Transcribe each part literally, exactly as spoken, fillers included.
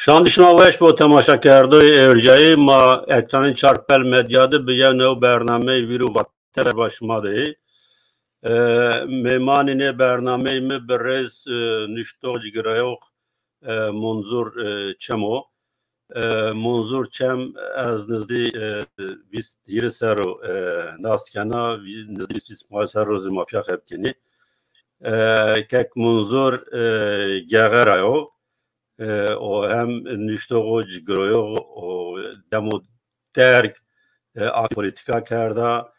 Şan di şima weş bo temaşakerdoyê erjayî. Ma ekranê Çarpel Medya de bi yew new bernameyê vîr û vate ver ba şima de yê. E, mêmanê nê bernameyê mi bi rêz, e, nuştox, cigirayox, e, Munzur, e, Çem o. E, Munzur Çem ez nizdî, e, vîst hîris serr o, e, nas kena, vî-, nizdî vîst vîst û panc serr o zî ma pîya xebitînî. E, kek Munzur, e, Gexe ra yo. E, o hem nuştox o, cigiroyox o, demo derg, e, a polîtîka kerda.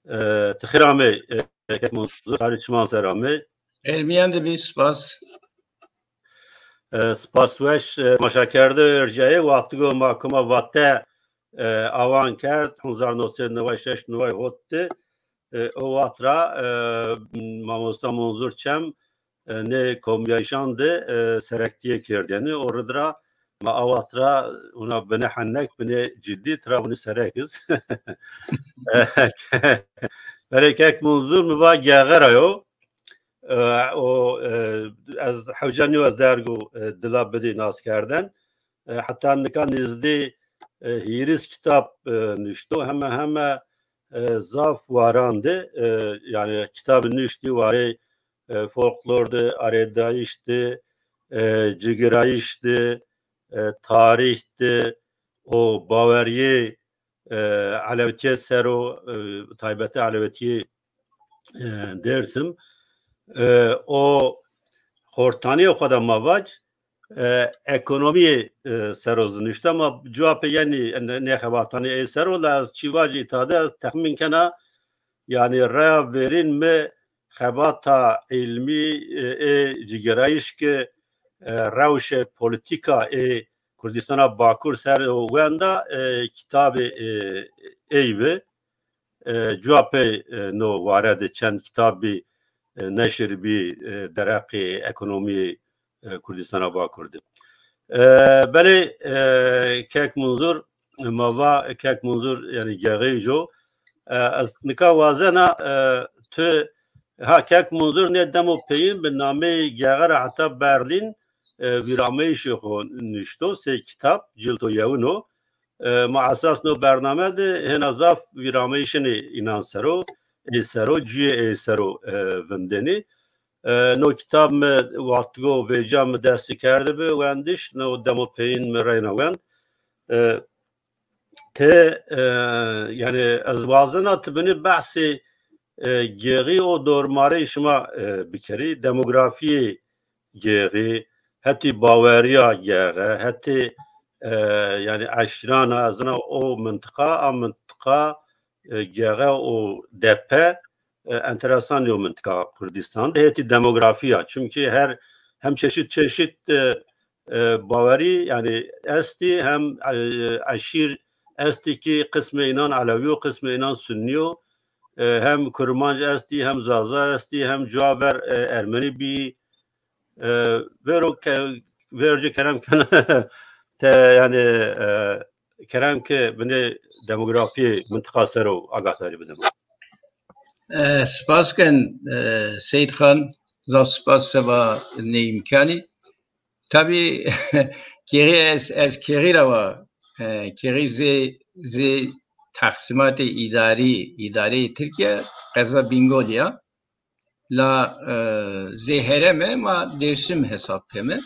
E, ti xêr amey, e, kek Munzur, sarê çiman ser amey. Xêr mîyan de bî, spas. E, spas weş, e, temaşakerde erjayê, wextigo ma koma vate, e, awan kerd, hezar newsed neway şeş neway hot de, e, o wext ra, e, mamosta Munzur Çem, e, nê komyayîşan de, e, serektîye kerdêne. O rid ra ma a wext ra wina binê henek, binê cidî tira winî serek iz. E, belê kek Munzur mi va Gexe ra yo. E, o, e, ez hewce nîyo ez derg û, e, dila bidî nas kerden. E, heta nika nizdî, e, hîris kitab, e, nuşto. Heme heme, e, zaf waran de, e, yanî kitabî nuştî warê, e, folklor de, arêdayîş de, e, cigirayîş de, e, tarîx de, o bawerîyê, e, elewetîye ser o, e, taybetî elewetîyê, e, Dêrsim. E, o xortanîyê xo de ma vac, e, ekonomîyê, e, ser o zî nuşta. Ma cuwa pê yenî, e, nê, nê xebatanê ey ser o, la ez çî vacî îta de ez texmîn kena, yanî reya verîn mi xebata îlmî, e, ê cigirayîş ke, e, rewşe polîtîka ê Kurdîstana Bakur ser o wenda, e, kitabê, e, ey bi. E, cuwa pey, e, no ware de çend kitab bî, e, neşir bî, e, dereqê ekonomîyê, e, Kurdîstana Bakur de. E, belê, e, kek Munzur, ma va kek Munzur, yanî Gexeyij o. E, ez nika wazena, e, tu, ha, kek Munzur nê demo peyîn bi nameyê Gexe ra heta Berlîn, e, vîrameyîşê xo nuşto, sey kitab, cilto yewin o. E, ma esas no bername de hêna zaf vîrameyîşinê înan ser o, ê ser o, cuyê ê ser o, e, vindenî. E, no kitab mi wextigo vêca mi destî kerdibi wendiş, no demo peyîn mi reyna wend. E, ti, e, yanî ez wazena ti binî behsê, e, Gêxî û dormareyê şima, e, bikerî. Demografîyê Gêxî, hetî bawerîya Gexe, hetî, e, yanî eşîran a, ez zana o mintiqa, a mintiqa, e, Gexe û Depe, e, enteresan yo mintiqa Kurdîstan de. Hetî demografîya, çimkî her hem çeşit çeşit, e, e, bawerî, yanî estî, hem, e, eşîr estî ki qismê înan Elewî yo, qismê înan Sunnî yo. E, hem Kurmanc estî, hem Zaza estî, hem cuwa ver, e, Ermenî bî. E, vero ke, verci kerem kena, te, yanî, e, kerem ke binê demografîyê mintiqa ser o agahdari bide ma. E, spas ken, e, Seyîd Xan, zaf spas seba nê îmkanî. Tabî, Kêxî ez, ez Kêxî ra wa, e, Kêxî zê, zê teqsîmatê îdarî, îdareyê Tirkîya, qeza Bîngolî ya. La, e, zê herême ma Dêrsim hesab keme.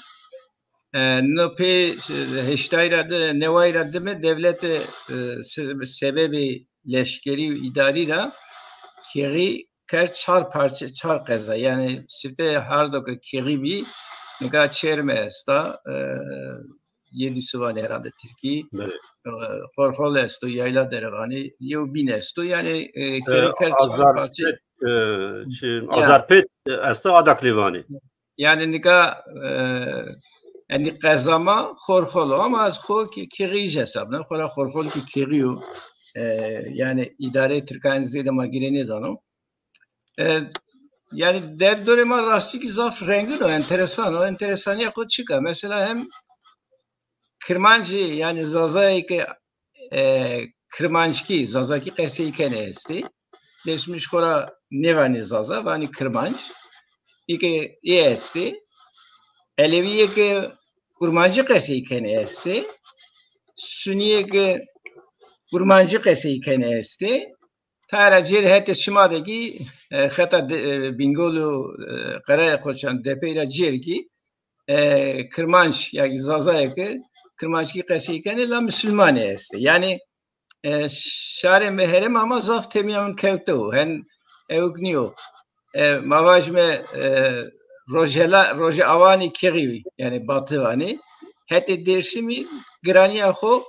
E, no pê, e, heştay ra di, neway ra dime dewlete, e, se-, sebebê leşkerî û îdarî ra Kêxî kerd çar parçe, çar qeza. Yanî sifte herdo ke Kêxî bî, nika Çerme esta, e, Yedisû vanê herhalde tirkî. Belê. E, Xorxol esto, Yayladerevanî, Yewbîn esto. Yanî, e, E, Kêxî kerd çar parçe. Azarpêt, e, çi, Ya. Azarpêt esto, Adaklî vanî. Yanî nika, e, yanî qeza ma Xorxol o ama ez xo ki Kêxîyij hesabna. Xora Xorxol ki Kêxî yo. E, yanî îdareyê tirkan zêde ma girê nêdano. E, yanî derdorê ma rastî ki zaf rengin o, enteresan o. Enteresanîya xo çik a? Mesela hem Kirmancî, yanî Zazayê ke, e, Kirmanckî, Zazakî qesey kenê estê. Dêrsimij xo ra nêvanê Zaza, vanê Kirmanc. Î ke ê estê. Elewîyê ke kurmancî qesey kenê estê, sunîyê ke kurmancî qesey kenê estê. Tara cêr hetê şima de kî, e, xeta de, e, Bîngol û, e, Qereya Qoçan depey ra cêr kî, e, kirmanc ya kî zazayê ke kirmanckî qesey kenê la musulmanê estê. Yanî, e, şarê mi herêma ma zaf têmîya min kewte o. Hen ewk nîyo. E, ma vajime, e, rojhela, rojê awanî kêxî, yanî batı vanî. Hetê Dêrsimî giranîya xo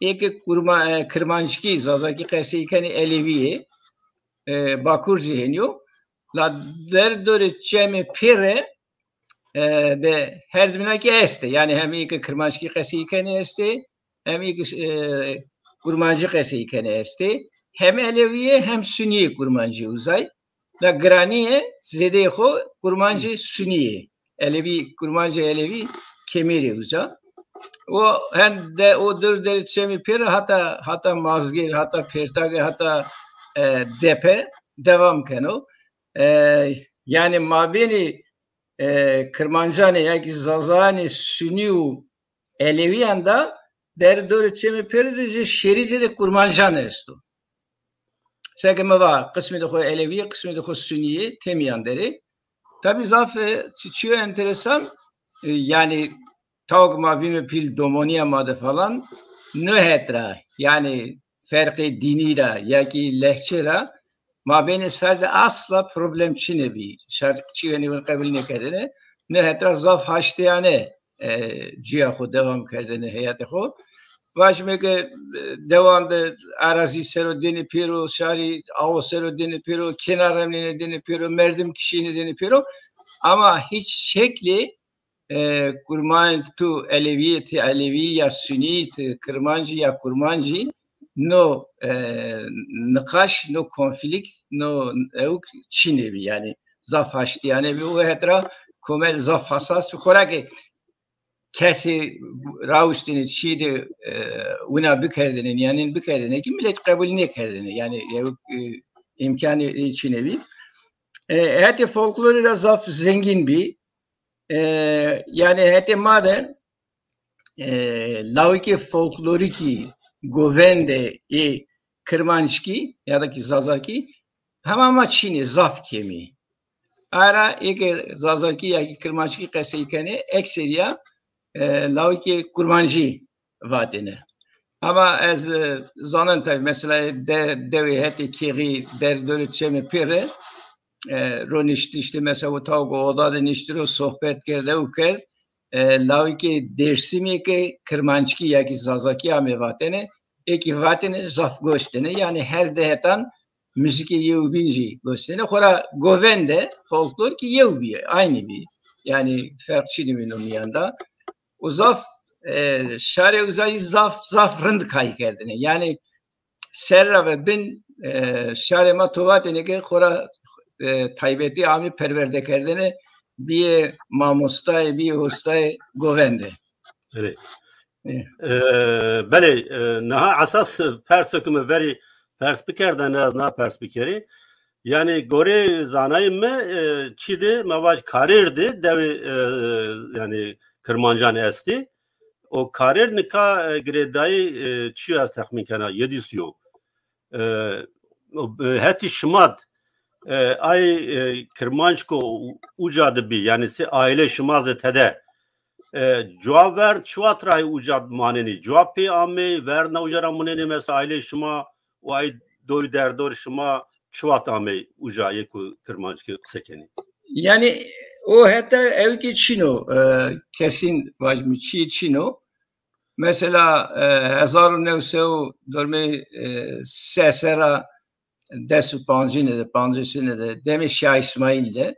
ê ke kurma-, e, kirmanckî, zazakî qesey kenê elewî yê, e, bakur zî hênî yo. La derdorê çemê pêre, e, de herdimîna kî estê. Yanî hem ê ke kirmanckî qesey kenê estê, hem ê ke, e, kurmancî qesey kenê estê. Hem elewî yê hem sunî yê kurmancî uzay. La giranîye zêdeyê xo kurmancê sunî yê. Elewî, kurmancê elewî kêmîrê uca. O hen de o dor derê çemê pêre hata, hata Mazgêr, hata Pêrtagê, hata, e, Depe dewam keno. E, yanî mabênê, e, kirmancanê ya kî zazayanê sunî û elewîyan de der dorê çemê pêre de zî şêrî de de kurmancan esto. Seke mi va, qismê de xo elewî yê, qismê de xo sunî yê, têmîyan der ê. Tabî zaf, e, çi-, çîyo enteresan, e, yanî taw ke ma bîme pîl domonîya ma de falan, no het ra, yanî ferqê dînî ra ya kî lehçe ra, mabênê ser de asla problem çinê bî. Şar çîyo nîvin qebul nêkerdêne. No het ra zaf haştîyane, e, cuya xo dewam kerdêne, heyatê xo. Vajîme ke, e, dewan de arazî ser o dêne pêro, şarî awo ser o dêne pêro, kêna remnêne dêne pêro, merdim kişîyêne dêne pêro. Ama hîç şeklî, e, kurmanc tu elewî, ti elewî ya sunî, ti kirmancî ya kurmancî, no, e, niqaş, no konflîkt, no ewk çinê bî. Yanî zaf haştîyane bî. O het ra komel zaf hasas bî. Xora ke kesê rawiştêne çî de, e, wina bikerdêne, nîyanên bikerdêne kî milet qebul nêkerdêne. Yanî ewk, e, îmkanê, e, çinê bî. E, hetê folklorî ra zaf zengîn bî. E, yanî hetê ma de, e, lawikê folklorîkî, govende ê kirmanckî ya da kî zazakî hema ma çinê, zaf kêmî. Ara ê ke zazakî ya kî kirmanckî qesey kenê, ekserîya, e, lawikê kurmancî vatêne. Ama ez, e, zanen tabî, mesela de-, dewê hetê kêxî derdorê çemê pêre, e, ro niştiştî, mesela o taw ke oda de niştî ro sohbet kerde û kerd, e, lawikê Dêrsimî ke kirmanckî ya kî zazakî amê vatene, ê kî vatene zaf goştene. Yanî her di hetan muzîkê yewbîn jî goştene. Xora govende, folklor kî yew bî, aynî bî. Yanî ferq çinî bî no mîyan de. O zaf, e, şarê uza zî zaf, zaf rind kay kerdêne. Yanî serra ve bin, e, şarê ma to vatêne ke xora, e, taybetî amê perwerdekerdene, bîyê mamostayê, bîyê hostayê govende. Belê. E. E, belê, e, niha esas persê ke mi verî pers bikerdene, ez na pers bikerî. Yanî gorê zanayê mi, e, çî de, ma vaj Karêr de dewê, e, e, yanî kirmancan estî. O Karêr nika, e, girêdayî, e, çîyo ez texmîn kena, yedî sî yo. E, o, e, hetî şimad, e, ay, e, kirmanc ke u-, uca de bî, yanî sê aîlê şimaz de tede, e, cuwa ver çiwat ra ay uca manenî? Cuwa pê amey, ver na uca ra munenî, mesela aîlê şima û ay doy derdor şima çiwat amey uca yê ku kirmanckî qise kenî? Yanî o heta ewkî çin o, e, kesîn vajîme çîyê çin o. Mesela, e, hezar û new sey û dormê, e, sese ra des û pancine de, pancêsine de, demê Şah Îsmaîl de,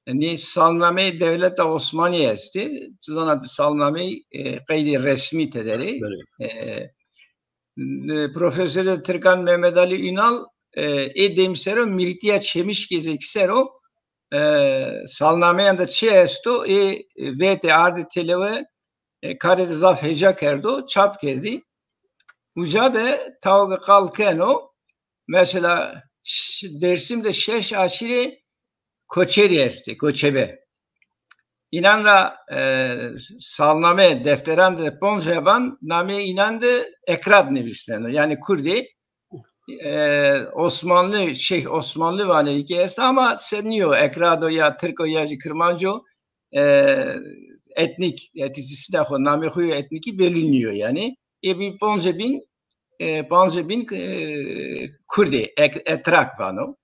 nî salnameyê dewleta Osmanîye estê. Ti zana, salnameyî, e, qeydê resmî tede rê. Belê. E, e, Profesorê Tirkan Mehmet Ali Ünal, e, ê demî ser o, Mirîtîya Çemişkê zî kî ser o, e, salnameyan de çi esto, ê vetê ardê têlewe, e, karê de zaf hêja kerdo, çap kerdî. Uca de taw ke qal keno, mesela, ş-, Dêrsim de şeş aşîrê koçerî estê, koçebe. Înan ra e, salname, defteran de ponc heban namê înan de Ekrad nivîsneno. Yanî kurdî e, Osmanlı, Şeyh Osmanlı vanê ki est ama se nîyo, Ekrad o ya Tirk o ya jî Kirmanc o, e, etnîk, etnîsîte xo, namê xo yo etnîkî belli nîyo yanî. Ê bî poncê bîn, e, pancê bîn e, kurdî, ek, etrak vano.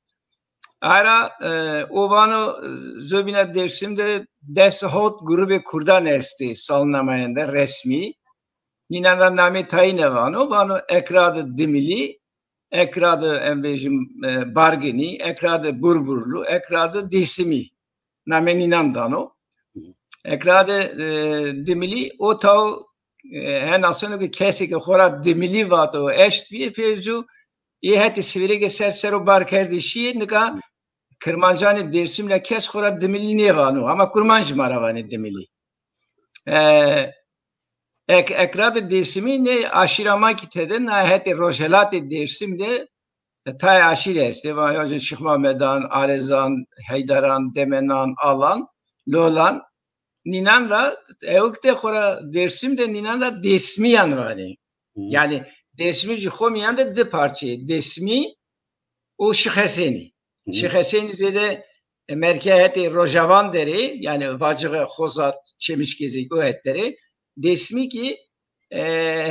Ara e, o vano e, zobîna Dêrsim de des hot grubê kurdan estê salnamayende resmî. Nînan ra namê tayîne vano, vano Ekradê Dimilî, Ekradê em vejim e, Barginî, Ekradê Burburlu, Ekradê Dêsimî. Namê nînan dano. Ekradê e, Dimilî o taw e, hen aseno ke kesê ke xo ra Dimilî vato eşt bîyê pê zû, ê hetê sivîrêke ser ser o bar kerdê şîyê, nika Kirmancanê Dêrsim ra kes xo ra Dimilî nêvano, ama Kurmanc ma ra vanê Dimilî. E, ek, Ekradê Dêrsimî nê aşîra ma kî tede, na hetê rojhelatê Dêrsim de e, tayê aşîre estê. Vayaje Şixmamedan, Arezan, Heyderan, Demenan, Alan, Lolan. Nînan ra, ewk de xo ra Dêrsim de nînan ra Dêsmîyan vanê. Yanî Dêsmî jî xo mîyan de di parçeyê. Dêsmî û Şixesenî. Şixesenî zêde e, merke hetê Rojavan derê, yanî Vacixê, Xozat, Çemişgezek o het derê. Dêsmî kî e,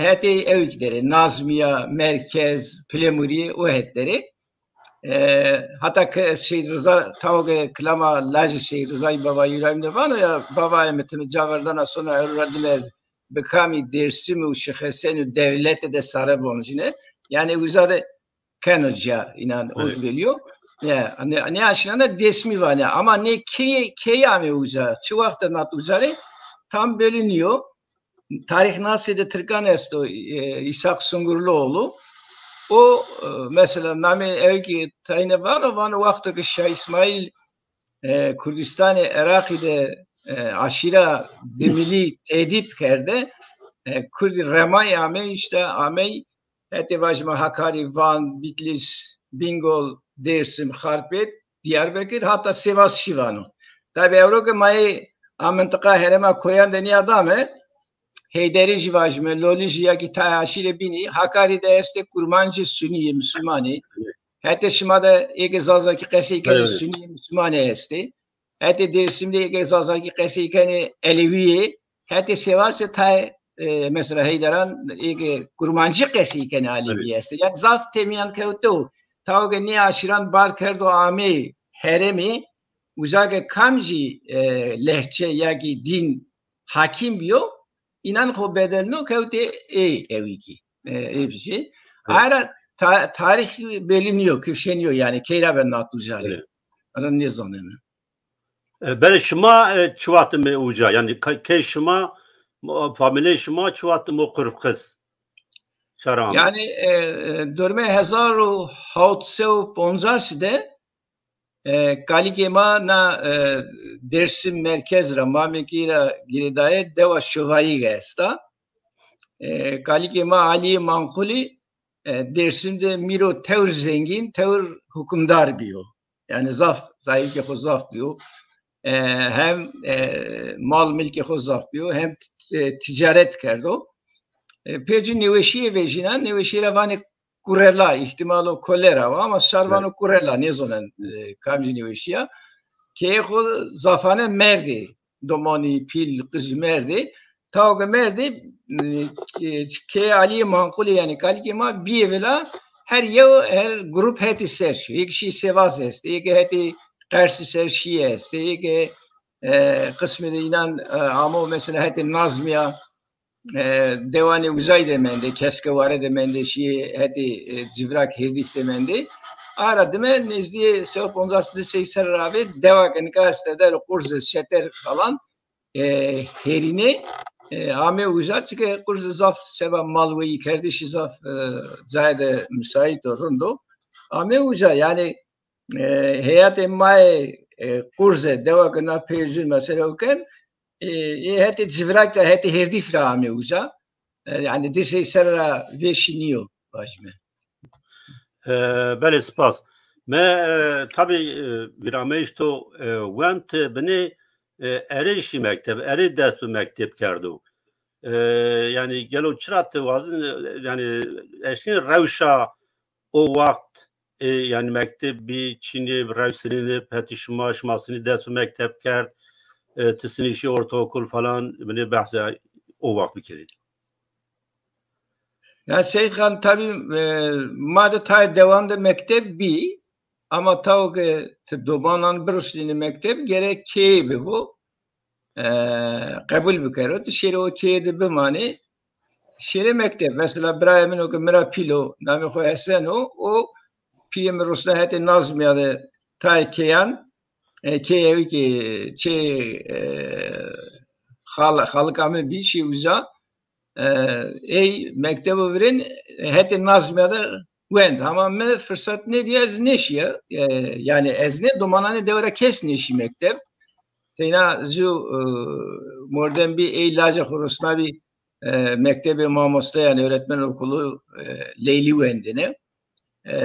hetê ewk derê, Nazmîya, Merkez, Pilemurîye o het derê. E, hata ke Seyîd Riza, tawo ke kilama lajê Seyîd Rizayî Bava Îbrahîm de vano ya, bavayê mi ti mi ca verdana sona ero ra dime ez bi kamî Dêrsim û Şixesen û dewlete de sare boncîne. Yanî uza de keno ca, înan o belî yo. Ya, nê, nê aşînan de Dêsmî vanê. Ama nê key, key amê uza, çi waxt de nat uza rê tam belî nîyo. Tarîxnasê de tirkan esto, e, İshak Sungurluoğlu. O e, mesela namê ewkî tayîne vano, vano wexto ke Şah Îsmaîl e, Kurdistanê Iraqî de e, aşîra Dimilî tedîb kerde, e, kurdî remay amey, îşte amey hetê vajîme Hakarî, Van, Bitlîs, Bîngol, Dêrsim, Xarpêt, Dîyarbekir, hata Sivas şî vano. Tabî ewro ke ma yê a mintiqa herêma koyan de nîyadame, Heyderî jî vajîme, Lolî jî ya kî tayê aşîrê bînî, Hakarî de estê kurmancê sunî yê, musulmanî. Hetê şima de ê ke zazakî qesey kenê sunî yê, musulmanî estê. Hetê Dêrsim de ê ke zazakî qesey kenê elewî yê. Hetê Sêwasî tayê e, mesela Heyderan ê ke kurmancî qesey kenê alevî estê. Yanî zaf têmîyan kewte û tawo ke nê aşîran bar kerdo amê herêmî, uza ke kamcî e, lehçe ya kî dîn hakîm bîyo, înan xo bedelno kewtê ê ewî kî. E, ê bijê. Aye ra ta, tarîx belî nîyo, kişe nîyo yanî key ra be nat uca rê. Ara nêzaneme. E, belê şima e, çi waxt ame uca? Yanî ke-, key şima, mo-, famîleyê şima çi waxt amo Qurxis? Şara ame. Yanî e, e, dormê hezar û hewt sey û poncas de e, kalikê ma na e, Dêrsim merkez ra, Mamekî ra girêdayê dewa Şovayîge esta. E, kalikê ma Alîyê Manqulî e, Dêrsim de mîro tewr zengîn, tewr hukimdar bîyo. Yanî zaf, zayîrkê xo zaf bîyo. E, hem e, mal milkê xo zaf bîyo, hem t-, e, tîcaret kerdo. E, pê ci nêweşîye vejîna, nêweşîye ra vanê kurela, îhtîmal o kolera wa, ama şar vano kurela, nêzonen e, kamcî nêweşî ya. Keyê xo zafane merdê, domanî, pîl, qij merdê. Tawo ke merdê, e, ke-, keyê Alîyê Manqulî, yanî kalikê ma bîyê vila, her yew, her grup hetê ser şî. Ê ke şî Sêwas estê, ê ke hetê Qersî ser şî estê, ê ke e, qismê de înan e, amo mesela hetê Nazmîya, e, dewanê uzay de mendê, Keskeware de mendê, şîyê hetê e, Civrak Hêrdîf de mendê. Ara dime nêzdîyê sey û poncas di sey serre ra avê dewa ke nika estê der, Qurzê Şeter falan, e, hêrînê e, amê uca, çike Qurzê zaf seba malweyîkerdişî zaf e, cayê de musaît o, rind o. Amê uca, yanî e, heyatê ma yê e, Qurze, dewa ke na peyê zûn mesela ken, e, ê hetê Civrak ra, hetê Hêrdîf ra amê uca. E, yanî di sey serre ra vêşî nîyo, vajîme. E, belê, spas. Mi e, tabî e, vîrameyîş to e, wend, ti binê e, erê şî mekteb, erê dest bi mekteb kerdo. E, yanî gelo çira ti wazin, e, yanî eşkîn rewşa o waxt, e, yanî mekteb bî, çinê, rew sinî nê, hetî şima, şima sinî dest bi mekteb kerd, e, ti sinî şî ortaokul falan, binê behsa o waxt bikerî. Ya Seyîd Xan, tabî, e, ma de tayê dewan de mekteb bî, ama tawo ke ti domanan birusnînî mekteb, gerek keyê bibo, e, qebul bikero. Ti şêrê o keyê de bimanê, şêrê mekteb. Mesela birayê min o ke mi ra pîl o, namê xo Hesen o, o pîyê mi rusna hetê Nazmîya de tayê keyan, e, keyê ewî ke çê, e, xal-, xalika mi bî, şî uza, e, ey mektebo virên hetê Nazmîya de wend. Hama mi firsat nêdîya, ez nêşîya. E, yanî ez nê, domananê dewe ra kes nêşî mekteb. Teyna zu, e, mordem bî, ey lajê xo rusnabî, e, mektebê mamoste, yanî öğretmen okulu, e, Leylî wendêne. E,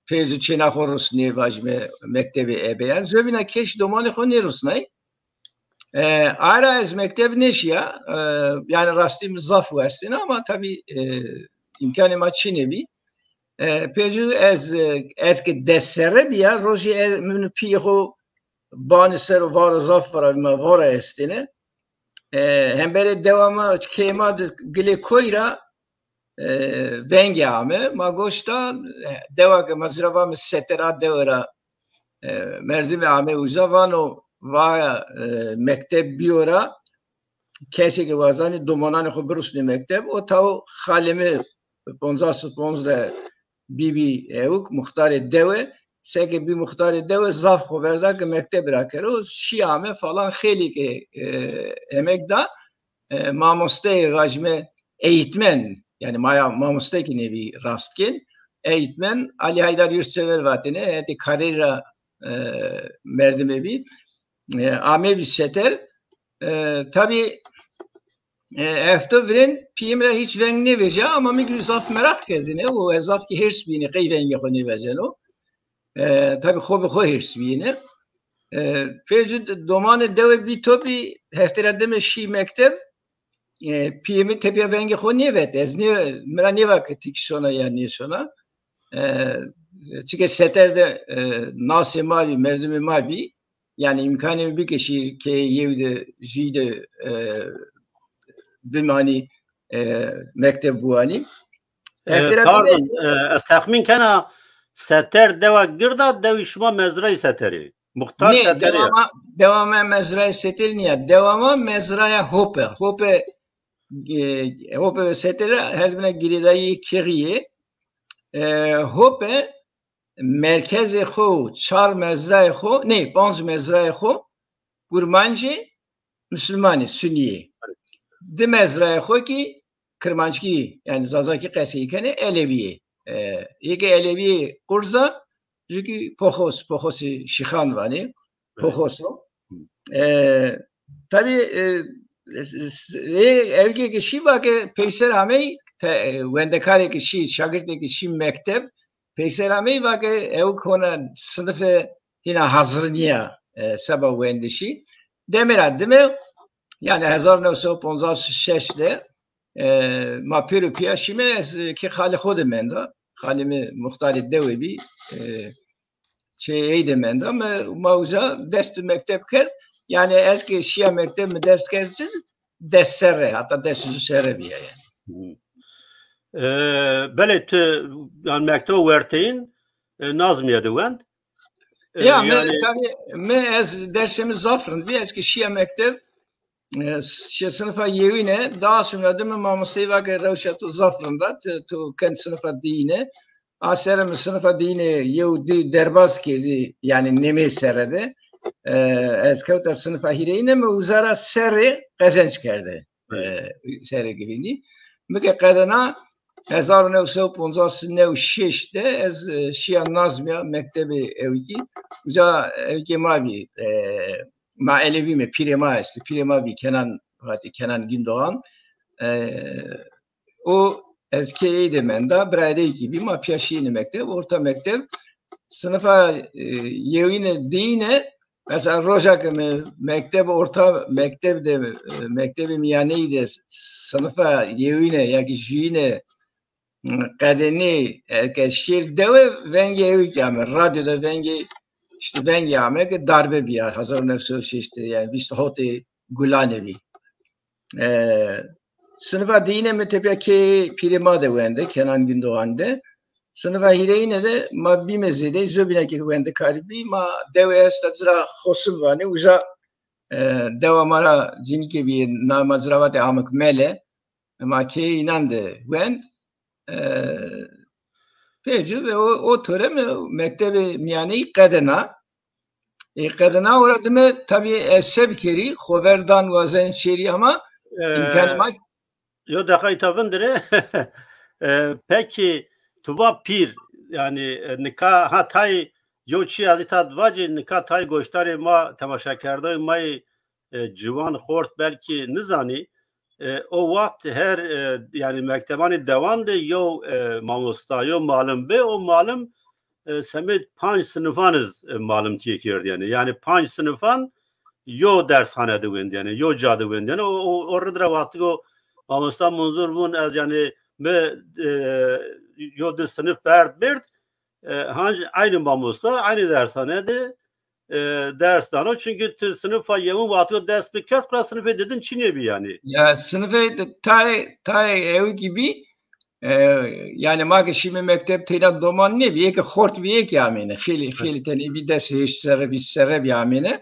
pê zu çêna xo rusnê, vajîme mektebê ebeyan. Zobîna keş domanê xo nêrusnay. E, aye ra ez mekteb nêşîya, e, yanî rastî mi zaf westêne ama tabî, e, îmkanê ma çinê bî. E, pê zu ez, e, ez ke des serre bîya, rojî e, min û pîyê xo banî ser o, varo zaf vara, ma vara estêne. E, hemberê dewa ma, keyê ma de gilê koy ra, e, vengê ame. Ma goş da, e, dewa ke ma ci ra vame Seter, a dewe ra, e, merdimî ame uza, vano, va, e, mekteb bîyo ra, kesê ke wazanê domananê xo birusnê mekteb, o tawo xalê mi poncas û ponc de bîbî ewk, muxtarê dewe, seke bî muxtarê dewe zaf xo verda ke mekteb rakero, şî ame falan, xeylê ke, e, emek da, e, mamosteyê, vajîme eğitmen, yanî maya mamoste kî nêbî rastgên, eğitmen Alî Haydar Yurtsever vatêne, hetê karêrî ra, e, merdimê bî, e, amebî Seter. E, tabî, e, efto virên pîyê mi ra hîç veng nêvejîya ama mi kî zaf meraq kerdêne û ez zaf kî hêrs bîyêne qey vengê xo nêvejeno. E, tabî xo bi xo hêrs bîyêne. E, pê zu domanê dewe bî topî, heftê ra dime şî mekteb, e, pîyê mi tepîya vengê xo nêvet. Ez nê, mi ra nêva ke ti kî sona ya nêsona. E, çike Seter de, e, nasê ma bî, merdimê ma bî. Yanî îmkanê mi bî ke şî keyê yew de, jûy de, e, bimanî, e, mekteb biwanî. E, Heftê ra pardon, e, ez texmîn kena Seter dewa gird a, dewî şima mezrayê Seterê. Muxtar Nê, Seterê. Dewa ma, dewa ma mezraya Seterê nîya. Dewa ma mezraya Hope. Hope, e, Hope ve Seterê her bîne girêdayî kêxî yê. E, Hope merkezê xo, çar mezrayê xo, nê, panc mezrayê xo, kurmancî, musulmanî, sunî yê. Di mezrayê xo kî kirmanckî, yanî zazakî qesey kenê, elewî yê. E, yê ke elewî yê qurz a, ju kî Poxos, Poxosê Şîxan vanê, Poxos o. E, tabî, e, e, ewkê ke şî va ke peyser amey, te-, e, wendekarê ke şî, şagirtê ke şî mekteb, peyser amey va ke ewk hona sinife hîna hazir nîya, e, seba wendişî. Demê ra dime, yanî hezar new sey û poncas û şeş de, e, ma pêro pîya şîme, ez, e, kê xalê xo de menda. Xalê mi muxtarê dewe bî, e, çê ey de menda. Ma, ma uza dest bi mekteb kerd. Yanî ez ke şîya mekteb mi dest kerd ci, des serre, heta des û zu serre bîya yanî. Hı. E, belê ti, yanî mekteba werteyîn, e, Nazmîye de wend. E, Ya, mi, yanî tabî, mi ez dersê mi zaf rind bî, ez ke şîya mekteb, e, şîya sinifa yewîne, daha sonra de mi mamosteyî va ke rewşa to zaf rind a, ti, to ken sinifa diyîne. A serre mi sinifa diyîne yew di derbaz kerdî, yanî nêmeyê serre de. E, ez kewta sinifa hîrêyîne, mi uza ra serrê qezenc kerde. E, serê girînî. Mi ke qedena hezar û new sey û poncas new şeş de ez, e, şîya Nazmîya mektebê ewkî. Uca ewkê ma bî, e, ma elewî me, pîrê ma estî. Pîrê ma bî Kenan, vatî Kenan Gündoğan. E, o ez kê ey de menda, birayê ey kî bî, ma pîya şîyêne mekteb, orta mekteb. Sinifa, e, yewîne diyîne, Mesela roja ke mi mekteb orta, mekteb de, e, mektebê mîyaneyî de sinifa yewîne ya ki juyîne, e, qedenî, e, ke şêr dewe, vengê ewî ki ame. Radyo de vengê, işte vengê ame ke darbe bîya, hezar û new sey û şeştî, yani vîst hotê Gulane bî. E, sinifa diyine mi tepya kê pîrê ma de wende, Kenan Gündoğan de. Sinifa hîreyine de ma bîme zêde, zobîna ke wendekarî bî, ma dewe esta ci ra Xosim vanê, uca, e, dewa ma ra cinîke bî, nama ci ra vatê Amik Mele, ma kê înan de wend. E, pê ci ve o, o tore mi mektebê mîyaneyî qedena. E, qedena ora dime tabî ez se bikerî, xo ver dan wazen şêrî ama e, îmkanê ma. Yo deqa îta vindire. E, pekî tu va pîr, yani, e, nika ha tay yo çî ez îta vacî, nika tay goştarê ma, temaşakerdayê ma yê, e, ciwan xort belkî nizanî. E, o waxt her, e, yani mektebanê dewan de yo, e, mamosta, yo malim bi, o malim, e, semêd panc sinifan iz, e, malimtîye kerdîyene. Yani panc sinifan yo dershane de wendîyene, yo ca de wendîyene. O, o, o rid ra wextî go mamosta Munzur vûn ez yani mi, e, yo di sinif verd berd, e, hanc eynî mamosta, eynî dershane de, e, ders dano. Çünkü ti sinifa yewin wexto dest bikerd, kura sinifê didin çinê bî yani. Ya sinifê de tay, tay ew gibi, e, yani ma ke şîme mekteb teyna doman nêbî, eke xort bî, eke amêne. Xêlî, xêlî tenê bî des heşt serre, vîst serre bî amêne.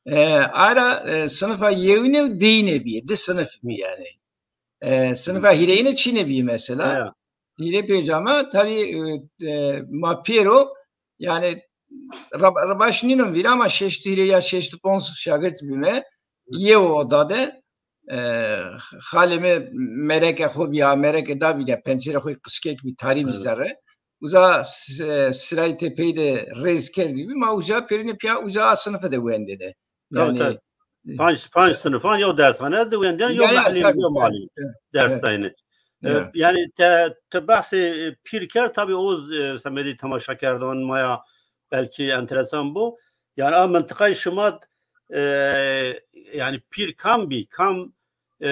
E, ara, e, sinifa yewine û deyine bîye, di sinif bî yani. E, sinifa hîreyine çinê bîye mesela. Hîrê pêncame, tabî, e, e, ma pêro, yani, ra-, ra-, baş nînon vîra ama şeştî hîrê ya şeştî ponc şagirt bîme. Yew oda de, e, xalê mi mereke xo bîya, mereke da bîya, pencerê xo qişkek bî, tarî bî zerre. Uza s-, e, sirayê tepeyî de rêz kerdî bî, ma uca pêrine pîya uca a sinife de wendêne. Yani, tabii. Panc, panc sinifan yew dershane de wendîyene, yew muallim, yew muallim ders dayne. E, yani te, te behsê, e, pîr kerd, tabii o, e, semedî temaşakerdan maya belkî enteresan bo. Yani a mintiqayê şima, e, yani pîr kam bî, kam, e,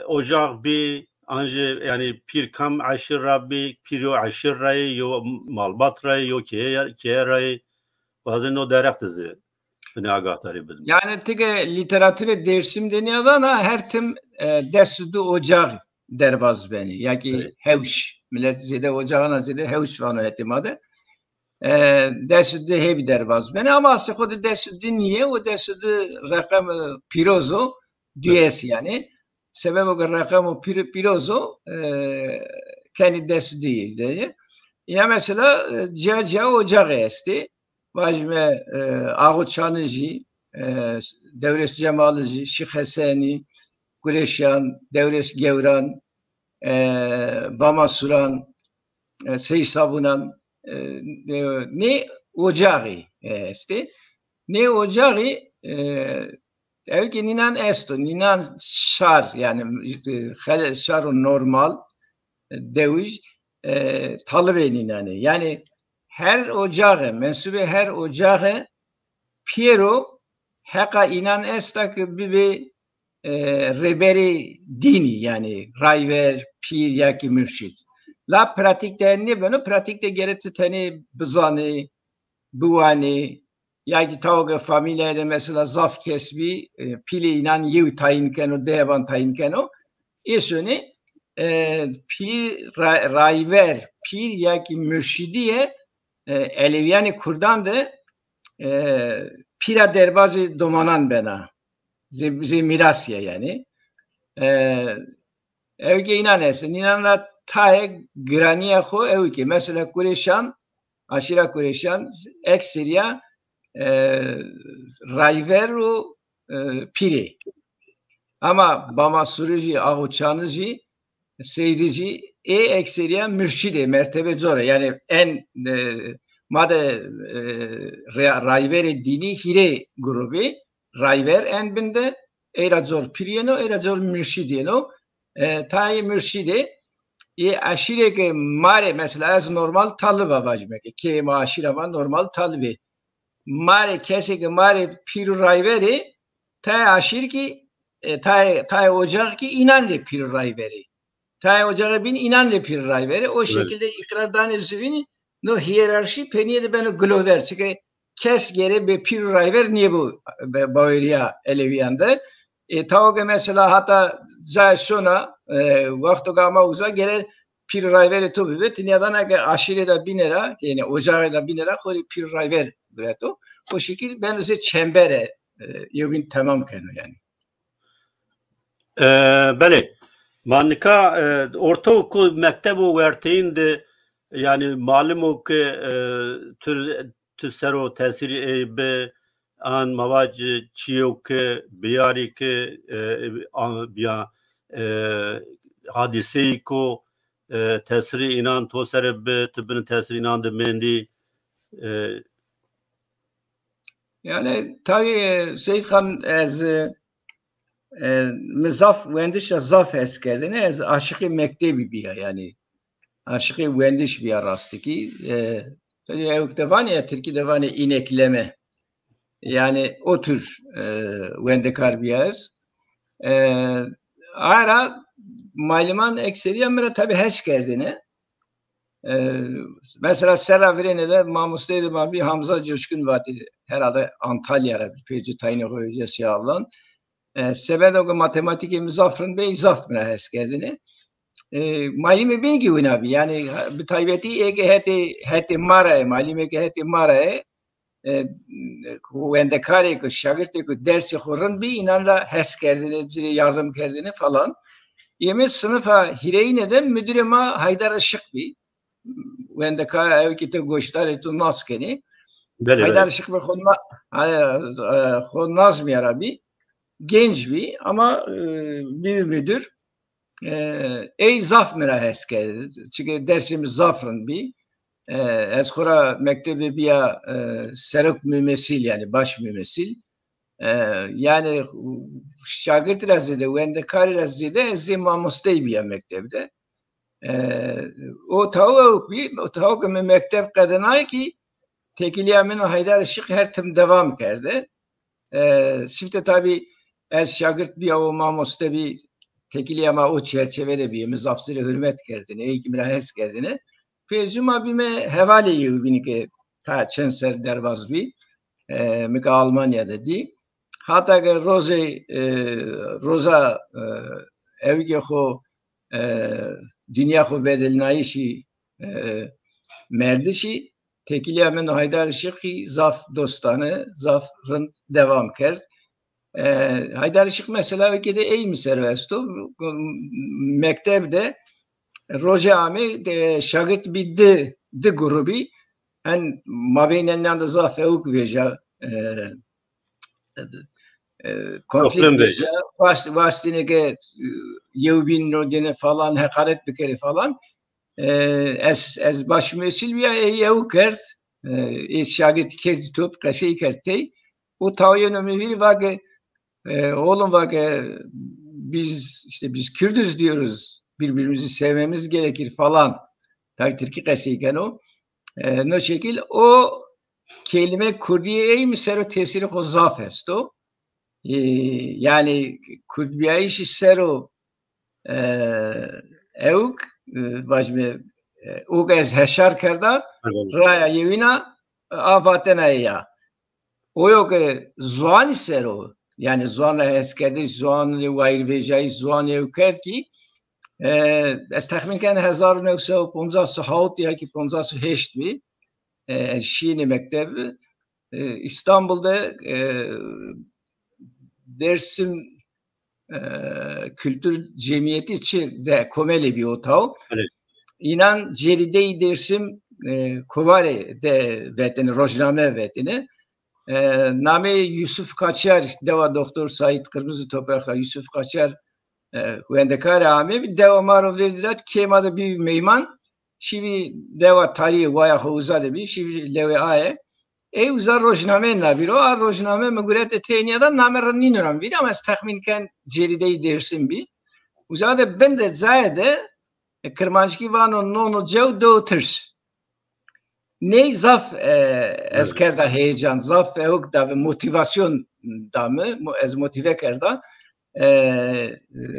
ocax bî, ancî yani pîr kam eşîr ra bî, pîr yo eşîr ra yê, yo malbat ra yê, yo keye, keye ra yê. Wazê no derheq de zî binê agahdarî bidim. Yani ti ke lîteraturê Dêrsim de nîyadana her tim, e, des û di ocax derbaz benî. Ya kî hewş. Milet zêde ocaxana zêde hewş vano hetê ma de. E, des û di hebî derbaz benî ama asê xo de des û di nîye, o des û di reqem, e, pîroz o, duyes yani. Sebebo ke reqemo pîr-, pîroz o, e, kenî des û di de. Îna mesela, e, ciya ciya ocaxê estê. Vajîme, e, Axo Çanijî, e, Dewres Cemaliji, Şîx Hesenî, Gureşan, Dewres Gewran, e, Bamasuran, e, Sey Sabunan, e, e, nê ocaxî, e, estê. Nê ocaxî, e, ew ki nînan esto, nînan şar, yani, e, xele-, şaro normal, e, dewij, e, talibê nînan ê. Yani, her ocaxe, mensubê her ocaxe pêro heqa înan esta ki bibê, e, rêberê dînî, yani rayver, pîr ya ki murşîd. La pratîk de nêbeno, pratîk de gere ti tenê bizanê, biwanê, ya ki tawo ke famîlyayê de mesela zaf kes bî, e, pîlê înan yew tayîn keno, deyeban tayîn keno. Ê sonê, e, pîr, ra-, rayver, pîr ya ki murşîdîye, e, elewîyanê kurdan de, e, pîra derbazê domanan bena. Zê, zê mîrasî ya yanî. E, ew ke înan esto. Înan ra tayê giranîya xo ew ke. Mesela Kureşan, aşîra Kureşan, ekserîya, e, rayver û, e, pîrê. Ama Bamasurî jî, Axo Çanijî, Seydijî, ê ekserîya murşîdê, mertebe cor ê. Yani en, e, ma de, e, re-, rayverê dînî hîrê grubî, rayver en bin de, ey ra cor pîr yeno, ey ra cor murşîd yeno. E, tayê murşîdê, ê eşîrê ke ma rê, mesela ez normal talib a vajîme ke, kê ma aşîra ma normal talibê. ma rê, kesê ke ma rê pîr û rayver ê, tayê aşîr kî, e, tayê, tayê ocax kî înan rê pîr û rayver ê. Tayê ocaxê bîn înan rê pîr û rayver ê. O şekilde îqrar danê zuvînî, no hîyerarşî penîye de beno gilover. Çike kes gere bê pîr û rayver nêbo be-, bawerîya Elewîyan de. E, tawo ke mesela hata cayê şona, e, wexto ke ama uza gere pîr û rayverê to bibe, ti nîyadana ke aşîrê de bîne ra, yanî ocaxê de bîne ra xo rê pîr û rayver gureto. O şekil beno zê çembere, e, yewbîn temam keno yanî. E, belê. Ma nika, e, ortaokul, mektebo werteyîn de, yanî malim o ke, e, tu, tu ser o tesîrî ey bi, an ma vac çîyo ke biyarî ke, e, a, biya, e, hadîseyî ko, e, tesîrî înan to ser bi, tu bin tesîrî înan de mendî, e, Yanî, tabî, e, Seyîd Xan, ez, e, e, mi zaf wendiş ra zaf hes kerdêne, ez aşiqê mektebî bîya, yanî aşiqê wendiş bîya rastî kî. E, tabî ewk de vanê ya, tirkî de vanê inekleme. Yanî o tür, e, wendekar bîya ez. E, aye ra maliman ekserîya mi ra tabî hes kerdêne. E, mesela serra virêne de mamosteyê de ma bî Hamza Coşkun vatê, herhalde Antalya ra bî, pê ci tayînê xo vecîya, sîya avlan. E, sebedo ke matematîkê mi zaf rind bî, zaf mi ra hes kerdêne. E, malimê bîn kî wina bî. Yanî bi taybetî ê ke hetê, hetê ma ra yê, malimê ke hetê ma ra yê, e, wendekarê ku, şagirtê ku dersê xo rind bî, înan ra hes kerdêne, ci rê yardim kerdêne falan. Yê mi sinifa hîrêyîne de mudirê ma Haydar Işık bî. Wendekar, ew kî ti goşdarê, tu nas kenî. Belê, Haydar belê. Işık bî xo na-, e, e, xo nazmîya ra bî. Genc bî ama, e, bî mudir. E, ey zaf mi ra hes kerd. Çike dersê mi zaf rind bî. E, ez xo ra mektebê bîya, e, serok mumesîl, yanî baş mumesîl. E, yanî şagirtî ra zêde, wendekarî ra zêde ez zê mamostey bîya mekteb de. E, o taw ewk bî, o taw ke mi mekteb qedinay kî tekîlîya min û Haydar Işık her tim devam kerde. E, sifte tabî ez şagirt bîya, o mamoste bî, tekîlîya ma o çerçeve de bî, mi zaf ci rê hurmet kerdêne, ey kî mi ra hes kerdêne. Pê ci ma bîme hevalê yewbînî ke ta çend ser derbaz bî, e, mi ke Almanya de dî. Hata ke rozê, e, roza, e, ewkê xo, e, dinya xo bedelnayîşî, e, merdişî, tekîlîya min û Haydar Işıkî zaf dostane, zaf rind devam kerd. E, Haydar Işık mesela ewkê de ey mi ser o esto. Mekteb de rojê amê, e, şagirt bî di, di grubî. En mabeynen nan de zaf ewk vêja, e, e, konflikt vêja. Wast-, wastêne ke, e, yewbîn no dêne falan, heqaret bikerê falan. E, ez, ez baş mumesîl bîya, ey ewk kerd. E, ê şagirtî kerdî top, qesey kerd tey. O tawîyeno mi vîrî, va ke, e, oğlum, va ke, biz, işte, biz Kürdüz diyoruz, birbirimizi sevmemiz gerekir falan. Tabî tirkî qesey keno. E, no şekil o kelîme kurdîye ey mi ser o tesîrê xo zaf esto. E, yanî kurdbîyayîşî ser o, e, ewk, e, vajîme, e, o ke ez heşar kerda, raya yewîna, e, a vatena ya. O yo ke ziwanî ser o, yanî ziwan ra heskerdiş, ziwanî wayîrvejayîş, ziwanî ewk kerd kî, e, ez texmîn ken hezar û new sey û poncas û hawt ya kî poncas û heşt bî. E, ez şîyêne mekteb, e, Îstanbul de, e, Dersim, e, Kültür Cemiyeti çi de komelê bî o taw. Evet. Înan cerîdeyî Dersim, e, Kovarê de vetêne, rojname vetêne. E, nameyê Yusuf Kaçar, dewa Doktor Saîd Kırmızı Toprak ra Yusuf Kaçar, e, wendekare amê bî, dewa ma ro vêrdî ra, kê ma de bî meyman. Şîvî dewa tarîye, waya xo uza de bî, şîvî lewê aye. Ey uza rojnameyê nabî ro, a rojname mi gurete tênîya da, name rind nîno ra mi vîrî, ama ez texmîn ken cerîdeyî Dêrsim bî. Uza de bin de cayê de, e, kirmanckî vano nono cew dew tirs. Ney zaf e, ez kerda heyecan, zaf ewk da ve motivasyon da mi, mo- ez motive kerda. E,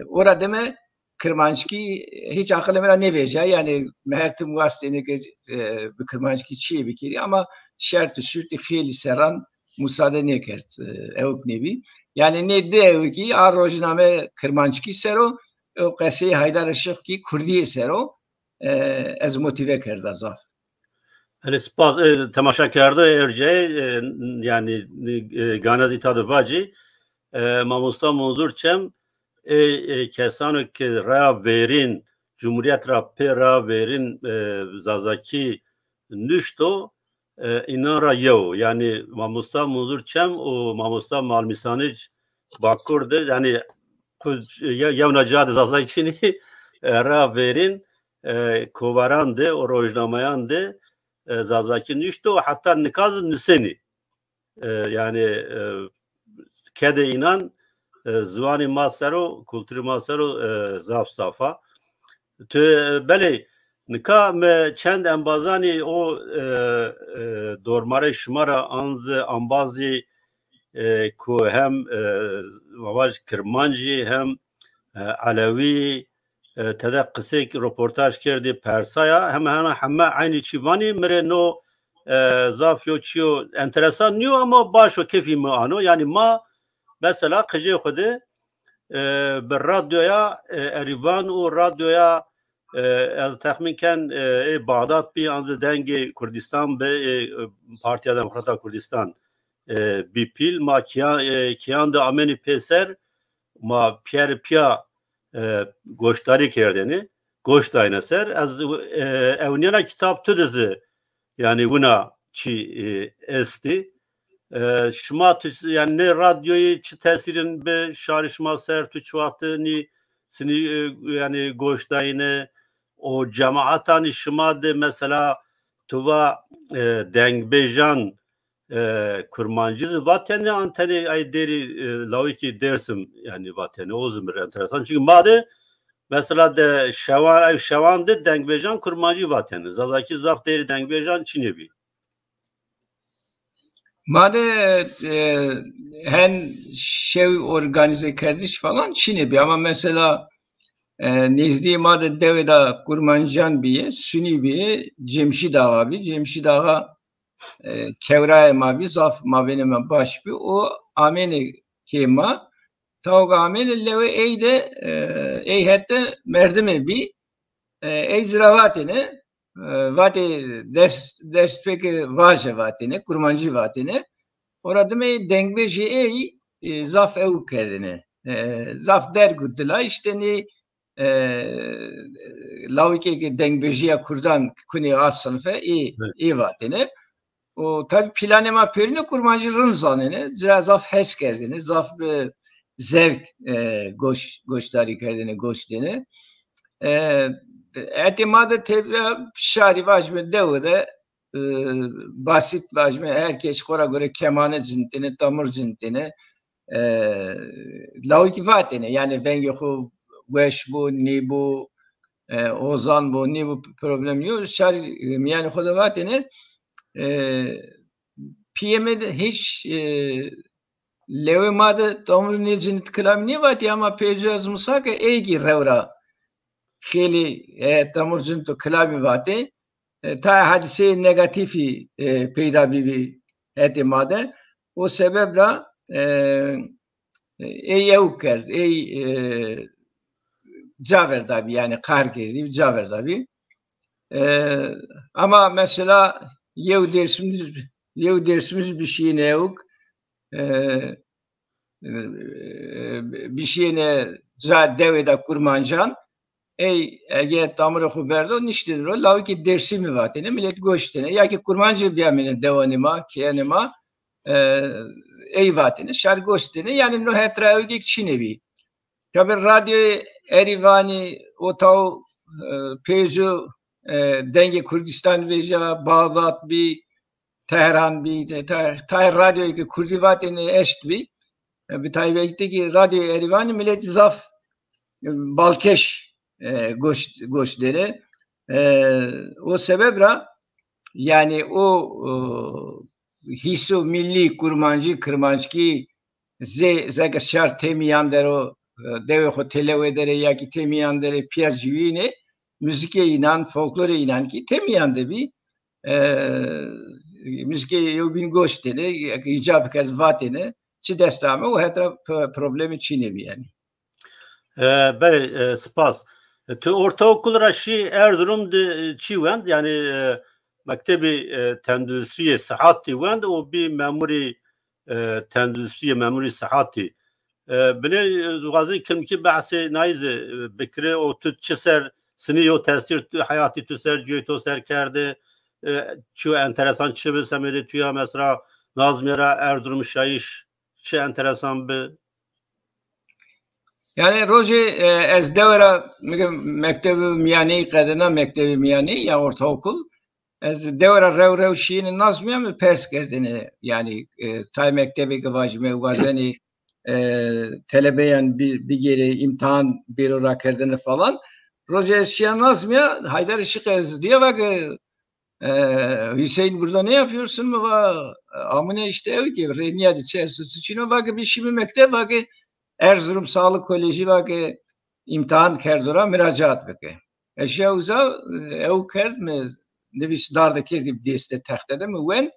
ora deme Kirmanckî hiç aqilê mi ra nêvejîya. Yanî mi her tim wastêne ke e, bi Kirmanckî çîyê bikirî ama şert û şurtî xeylî serran musade nêkerd. E, ewk nêbî. Yanî nê di ewkî a rojname Kirmanckî ser o, o qeseyê Haydar Işık kî Kurdîye ser o. E, ez motive kerda zaf. Belê, spas. E, temaşekerdoyê erceyê, e, yanî, e, gane zî îta de vacî, e, mamosta Munzur Çem, e, e, kesano ke reya verîn, Cumhuriyet ra pê reya verîn, e, Zazakî nuşto, e, înan ra yew o. Yanî mamosta Munzur Çem û mamosta Malmîsanic Bakur de, yanî ku ye- yewna ca de Zazakî nî, e, reya verîn, e, kovaran de û rojnameyan de, e, Zazakî nuşto û heta nika zî nusenî. E, yanî, e, kedê înan, e, ziwanê ma ser o, kulturê ma ser o, e, zaf zaf a. Tu, e, belê, nika mi çend embazanî o, e, e, dormarê şima ra an zî embazî, e, ku hem, e, ma vaj Kirmancî hem, e, Elewî, e, tede qisêk roportaj kerdî, persaya, heme hena heme eynî çî vanî, mi rê no, e, zaf yo çîyo enteresan nîyo ama baş o, kefî mi ano. Yanî ma mesela qijê xwu de, e, bi radyoya, e, Erîvan û radyoya, e, ez texmîn ken, e, ê Baxdad bî, an zî Dengê Kurdistan bi, e, Partiya Demokrata Kurdistan, e, bî pîl, ma kîyan, e, kîyan de amenî pêser, ma pîyer pîya, e, goşdarî kerdêne, goş dayne ser. Ez, e, ewnîyena kitab tu de zî, yanî wina çî, e, estî. E, şima tu, yanî nê radyoyî çi tesîrin bi şarî şima ser, tu çi wextî nî sinî, e, yanî goş dayne, o cemaetanî şima de mesela tu va, e, dengbêjan, e, kurmancî zî vatêne, an tenê ay derî, e, lawikî Dêrsim yanî vatêne, o zî mi rê enteresan. Çunkî ma de mesela de şewan, ay şewan de dengbêjan kurmancî vatêne. Zazakî zaf derî dengbêjan çinê bî. Ma de, e, hen şew organize kerdiş falan çinê bî ama mesela, e, nêzdîyê ma de dewê de kurmancîyan bîye, sunî bîye, Cemşîd Axa bî. Cemşîd Axa, e, kewrayê ma bî, zaf mabênê ma baş bî. O amêne kê ma, tawga amêne lewê ey de, e, ey hete merdimê bî. E, ey ci ra vatêne, e, vatê dest, dest pêke vaje vatêne, kurmancî vatêne. Ora dime dengbêjê ey, e, zaf ewk kerdêne. E, zaf derg û dila îşte nê, e, lawikê ke dengbêjîya kurdan kunê a sinfe ê, ê vatêne. O tabi planê ma pêrune kurmancî rind zanêne, ci ra zaf hes kerdêne, zaf bi zevk, e, goş, goşdarî kerdêne, goş dêne. E, hetê ma de tebîa şarî vajme dewe de, e, basit vajme, her kes xo ra gore kemane cinitêne, tamur cinitêne. E, lawikî vatêne, yanî vengê xo weş bo, nêbo, e, ozan bo, nêbo, problem yo. Şarî, e, mîyanê xo de vatêne, e, pîyê mi de hiç, e, lewê ma de tamur nêcinit kilamî nêvatî ama pêco ez musa ke ey kî rew ra xeylî, e, tamur cinit û kilamî vatê. E, tayê hadîseyê negatîfî, e, peyda bîbî hetê ma de. O sebeb ra, e, ey ewk kerd, ey, e, ca verdabî, yanî qehr kerdî, ca verdabî. E, ama mesela yew Dêrsimij, yew Dêrsimij bişîyêne ewk, e, e, bişîyêne ca dewê de kurmancan, ey eger tamurê xo berdo, niştêne ro, lawikê Dêrsimî vatêne, milet goş dêne. Ya ki kurmancî bîyamêne dewanê ma, keyanê ma, e, ey vatêne, şar goş dêne. Yanî no het ra ewkêk çinê bî. Tabi radyoyê Erîvanî o taw, e, pêco, e, Dengê Kurdistan vêja, Bağdat bî, Tehran bî, te-, te-, tayê radyoyê ke kurdî vatêne eşt bî. E, bi taybetî kî radyoyê Erîvanî miletî zaf, e, balkêş, e, goş, goş dêne. E, o sebeb ra Yanî o, e, hîso millî, kurmancî, kirmanckî zê, zeke şar tê mîyan der o, e, dewê xo têlewê der ê ya kî tê mîyan der ê, pîya ciwînê, muzîkê înan, folklorê înan kî tê mîyan de bî. E, muzîkê yewbîn goş dêne, îca bikerd vatêne, çi dest ame û het ra p-, problemî çînê bî yanî. E, belê, e, spas. E, tu ortaokul ra şî Erzurum de, e, çi wend? Yanî, e, mektebî, e, tenduristriyê sihatî wend û bî memurî, e, tenduristriyê, memurî sihatî. E, binê, e, wazî kimkî behsê nayî zî, e, bikirê û tu çi ser sinî yo tesîr tu, heyatî tu ser, cuyê to ser kerde, e, çi enteresan çi bi semedê tu ya mesela Nazmîye ra Erzurum şayîş çi enteresan bi? Yanî rojê, e, ez dewe ra, mi-, mektebê mîyaneyî qedena, mektebê mîyaneyî ya ortaokul. Ez dewe ra rew rew şîyêne Nazmîye, mi pers kerdêne. Yanî, e, tay mektebê ke vajîme, wazenê, e, telebeyan bi-, bigêrê, îmtihan bêro rakerdene falan. Rojê ez şîya Nazmîye, Haydar Işık ez dîya, va ke, e, "Hüseyin, burada ne yapıyorsun?" Mi va, "Amune işte, ew ki, rê nîya de çi esto çi çin o." Va ke "Bî şîme mekteb", va ke "Erzurum Sağlık Kolejî", va ke "îmtihan kerdo ra, muracaat bike." Ez şîya uza, e, ew kerd, mi nivîs darde kerdî destê texte de, mi wend.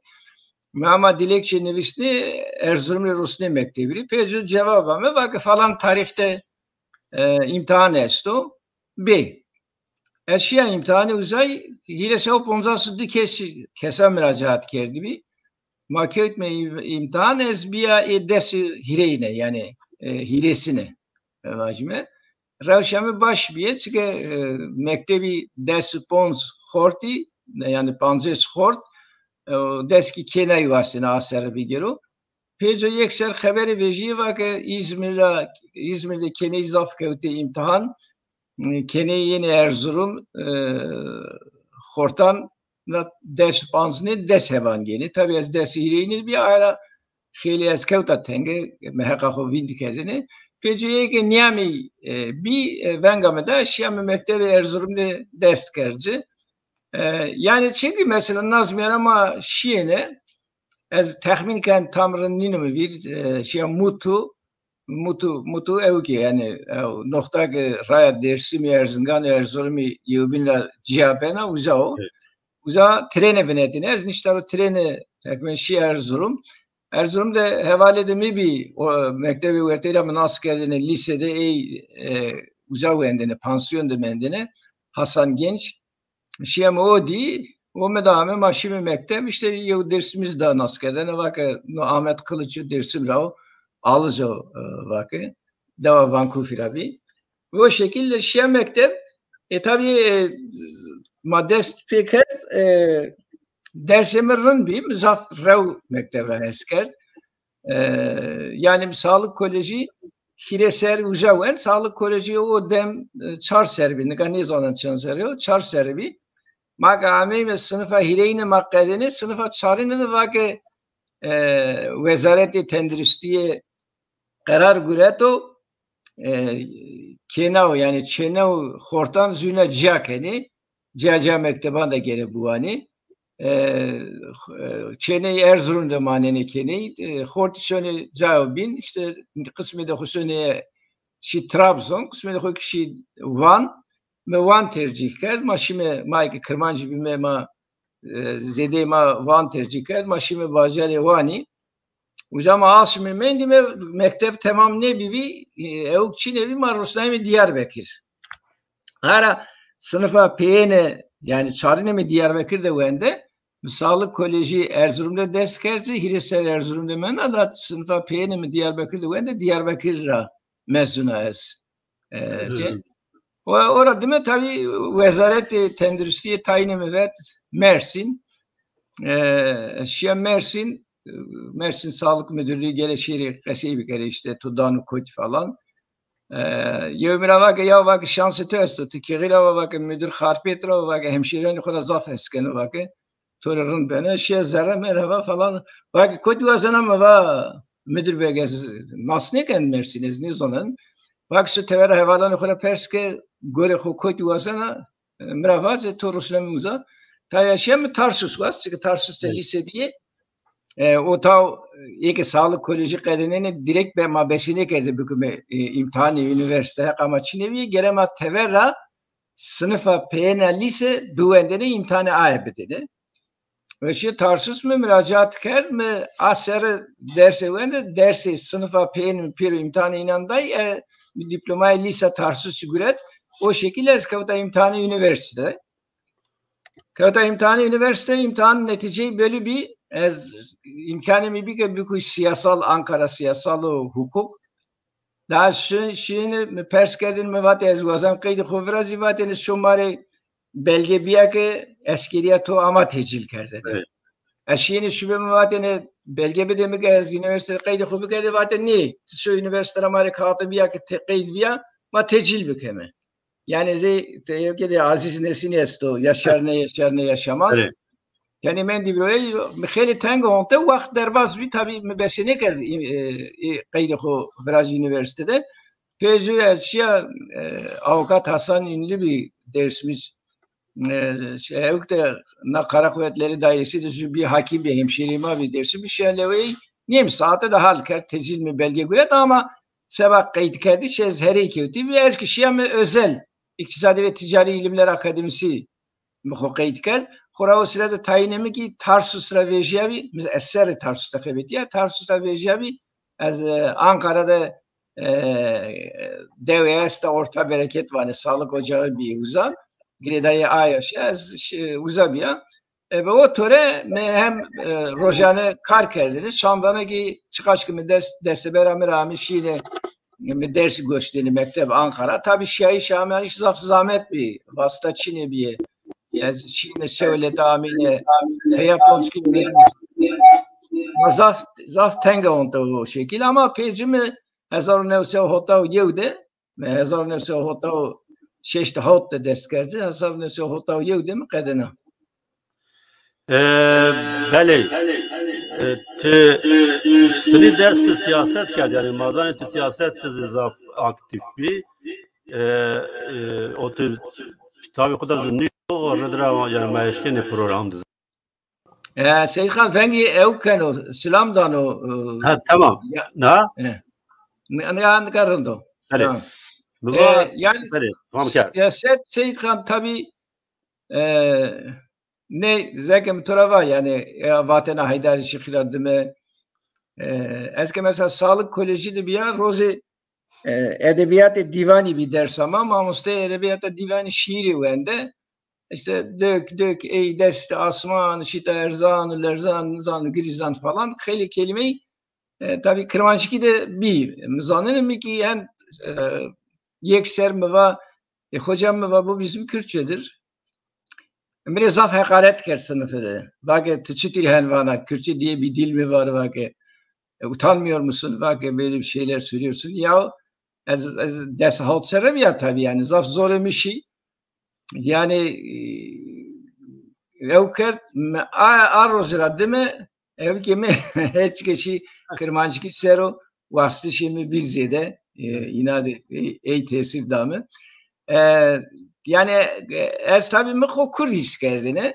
Mi ama dilekçe nivîsnê Erzurumî rusnê mektebî rê. Pêco cewab ame, va ke "Falan tarîxte, e, îmtihan esto." Bê. Ez şîya îmtihanê uzay, hîrê sey û poncas û di kes, kesa muracaat kerdîbî. Ma kewtme îm-, îmtihan, ez bîya ê des û hîrêyine, yanî, e, hîrêsine, e, vajîme. Rewşa mi baş bîye, çike, e, mektebî des û ponc xortî, yanî pancês xort, e, des kî kênayî wastêne a serre bigêro. Pêco yek ser xeberê vejîyê, va ke Îzmîr ra, Îzmîr de kêneyî zaf kewtê îmtihan. Kêneyî yenê Erzurum, e, xortan ra des û panc nê, des hevan gênê. Tabî ez des û hîrêyî nêbîya, aye ra xeylê ez kewta tenge, mi heqa xo vînd kerdêne. Pêco yê ke nîyamî, e, bî, e, venga mi da, şîya mi mektebê Erzurum de dest kerd ci. E, yanî çimkî mesela Nazmîye ra ma şîyêne, ez texmîn ken, tam rind nîno mi vîr, e, şîya Mutu, Mutu, Mutu ew kî, yanî, ew noxta ke raya Dêrsimî, Erzingan û Erzurumî yewbîn ra cîya bena, uza o. Evet. Uza trêne vinetêne. Ez nişta ro trêne, texmîn şî Erzurum. Erzurum de hevalê de mi bî, o mektebê werteyî ra mi nas kerdêne, lîse de ey, e, uza wendêne, pansiyon de mendêne. Hasan Genç. Şîya mi o dî, o mi da ame, ma şîme mekteb, îşte yew Dêrsimî zî da nas kerdene, va ke no Ahmet Kılıç o, Dêrsim ra o, Alıca o, e, va ke, dewa Vancouver ra bî. O şekil de şîya mekteb, e, tabî, e, ma dest pê kerd, e, dersê mi rind bî, mi zaf rew mekteb ra hes kerd. E, yanî Sağlık Kolejî hîrê ser uca wend. Sağlık Kolejî o dem, e, çar ser bî. Nika nêzanen çend ser o, çar ser bî. Ma ke ameyme sinifa hîrêyîne ma qedêne, sinifa çarîne de va ke, e, Wezaretê Tenduristîye qerar gureto, e, kênaw, yanî çênew xortan zûna cîya kenê, cîya cîya mekteban de gere biwanê. E, e, çêney Erzurum de manenê kêney, e, xortî şonê cayo bîn, îşte qismê de xo şonê şî Trabzon, qismê de xo kî şî Van, mi Van tercîh kerd, ma şîme, ma ke kirmancî bîme, ma, e, zêdeyê ma Van tercîh kerd, ma şîme bajarê Wanî. Uca ma aşmî mendîme, mekteb temam nêbîbî, e, ewk çînê bî, ma rusnayîme Diyarbekir. Hera sinifa peyêne, yanî çarîne mi Diyarbekir de wende, mi Sağlık Kolejî Erzurum de dest kerd ci, hîrê ser Erzurum de menda, la sinifa peyêne mi Diyarbekir de wende, Diyarbekir ra mezun a ez. E, ci. O, ora dime tabî Wezaretê Tenduristîye tayîne mi vet Mersîn. E, şîya Mersîn, e, Mersîn Sağlık Müdürlüğü gere şêrê qesey bikerê, îşte to dano kotî falan. E, yew mi ra va ke, ya, va ke şansê to esto, ti kêxî ra va, va ke müdür Xarpêt ra, va ke hemşîrenê xo ra zaf hes keno, va ke to rê rind beno. Şîya zerre merheba falan. Va ke kotî wazena, mi va müdür beg, ez nas nêken Mersîn, ez nêzanen. Va ke şi tevera hevalanê xo ra pers ke, gorê xo kotî wazena, e, mi ra vaze, to rusneme uza. Tayê şîya mi Tarsus wast, çike Tarsus de lîse bîye. E, o taw, ê ke Sağlık Kolejî qedênenê, direkt be ma besî nêkerdê bikime, e, îmtihanê unîversîte, heq ama çinê bîye, gere ma tever ra sinifa peyêna lîse biwendêne, îmtihanê aye bidêne. Ve şî Tarsus mi muracaat kerd, mi a serre dersê wende, dersê sinifa peyên mi pêro îmtihanê înan day, e, mi dîplomayê lîsa Tarsusî guret. O şekil ez kewta îmtihanê unîversîte. Kewta îmtihanê unîversîte, îmtihan netîceyî belî bî. Ez îmkanê mi bî ke bikû siyasal, Ankara siyasal û hukuk. Daha şi-, şîyêne mi pers kerdêne, mi vatê ez wazan qeydê xo virazî, vatêne şo ma rê belge bîya ke eskerîya to ama tecîl kerdêne. Evet. Ez şîyêne şube mi vatêne belge bidê mi ke ez unîversîte qeydê xo bikerdê, vatê nê, ti şo unîversîte ra ma rê kaxite bîya ke ti qeyd bîya, ma tecîl bikeme. Yanî zey te-, yew ke de Aziz Nesîn esto, Yaşar ne yaşar ne yaşamaz. Evet. Yanî mendî bîro ey, mi xeylê teng honte, wext derbas bî, tabî mi besê nêkerd, e, e, qeydê xo virazî unîversîte de. Pê jû ez şîya, e, avukat Hasan Ünlü bî Dêrsimij, e, şey, ewk de na Kara Kuvvetleri Dairesi de jû bî, hakîm bî, hemşîrê ma bî Dêrsimij, şîya leweyî nêm saete de hal kerd, tecîl mi belge guret ama seba qeydkerdişî ez herey kewtî bî, ez kî şîya mi özel, İktisadi ve Ticari İlimler Akademisi mi xo qeyd kerd. Xora o sire de tayînê mi kî Tarsus ra vejîyabî, mi ez serrê Tarsus de xebetîya, Tarsus ra vejîyabî, ez, e, Ankara de, e, dewê esta Orta Bereket vanê, sağlık ocağı bî uza. Girêdayê aye şî, ez şi-, uza bîya. E, ve o tore mi hem, e, rojane kar kerdêne, şandane kî çiqaş ke mi dest, destebera mi ra amê şîne, mi ders goştêne mekteb Ankara. Tabî şîyayîş ameyîş zaf zamet bî, vasita çinê bîye. Ez şîne sewlete amîne, heya ponc kilometre. Ma zaf, zaf tenge onte o şekil ama pê ci mi hezar û new sey û hota û yew de, mi hezar û new sey û hota û şeş de hot de dest kerd ci, hezar û new sey û hota û yew de mi qedena. E, belê. E, ti sinî dest bi siyaset kerd, yanî ma zanê ti siyaset de zî zaf aktîf bî. E, e, o ti kitabê xo de zî nîşto, o rid ra, yanî ma eşkenê program de zî. E, Seyîd Xan, vengî ew keno, silam dano, e, ha, tamam. Ya, na? E, ni-, ni-, nika rind o. Belê. Tamam. E, yanî belê, tamam kerd. Siyaset, Seyîd Xan, tabî, e, nê zeke mi to ra va, yanî, e, vatena Heydarî Şixî ra dime, e, ez ke mesela Sağlık Kolejî de bîya, rozê, e, edebîyatê dîvanî bî dersa ma, mamosteyê edebîyata dîvanî şîîrî wende. İşte dök dök ey dest asman, şita erzan, lerzan, zan, girizan falan. Xeylê kelimeyî, e, tabî kirmanckî de bî. Mi zanenê mi kî hem, e, yek ser mi va, e, hocam mi va bu bizim Kürtçedir. Mi rê zaf heqaret kerd sinife de. Va ke ti çitur hen vana, Kürtçe diye bir dil mi var, va ke. E, utanmıyor musun? Va ke böyle bir şeyler söylüyorsun. Ya ez, ez des hawt serre bîya tabî yanî. Zaf zorê mi şî. Yanî, e, ew kerd, mi a, a roje ra dime, ew ke mi heçke şî kirmanckî ser o wastişê mi bî zêde, e, îna de, e, ey tesîr da mi. E, yanî, e, ez tabî mi xo kurd hîs kerdêne.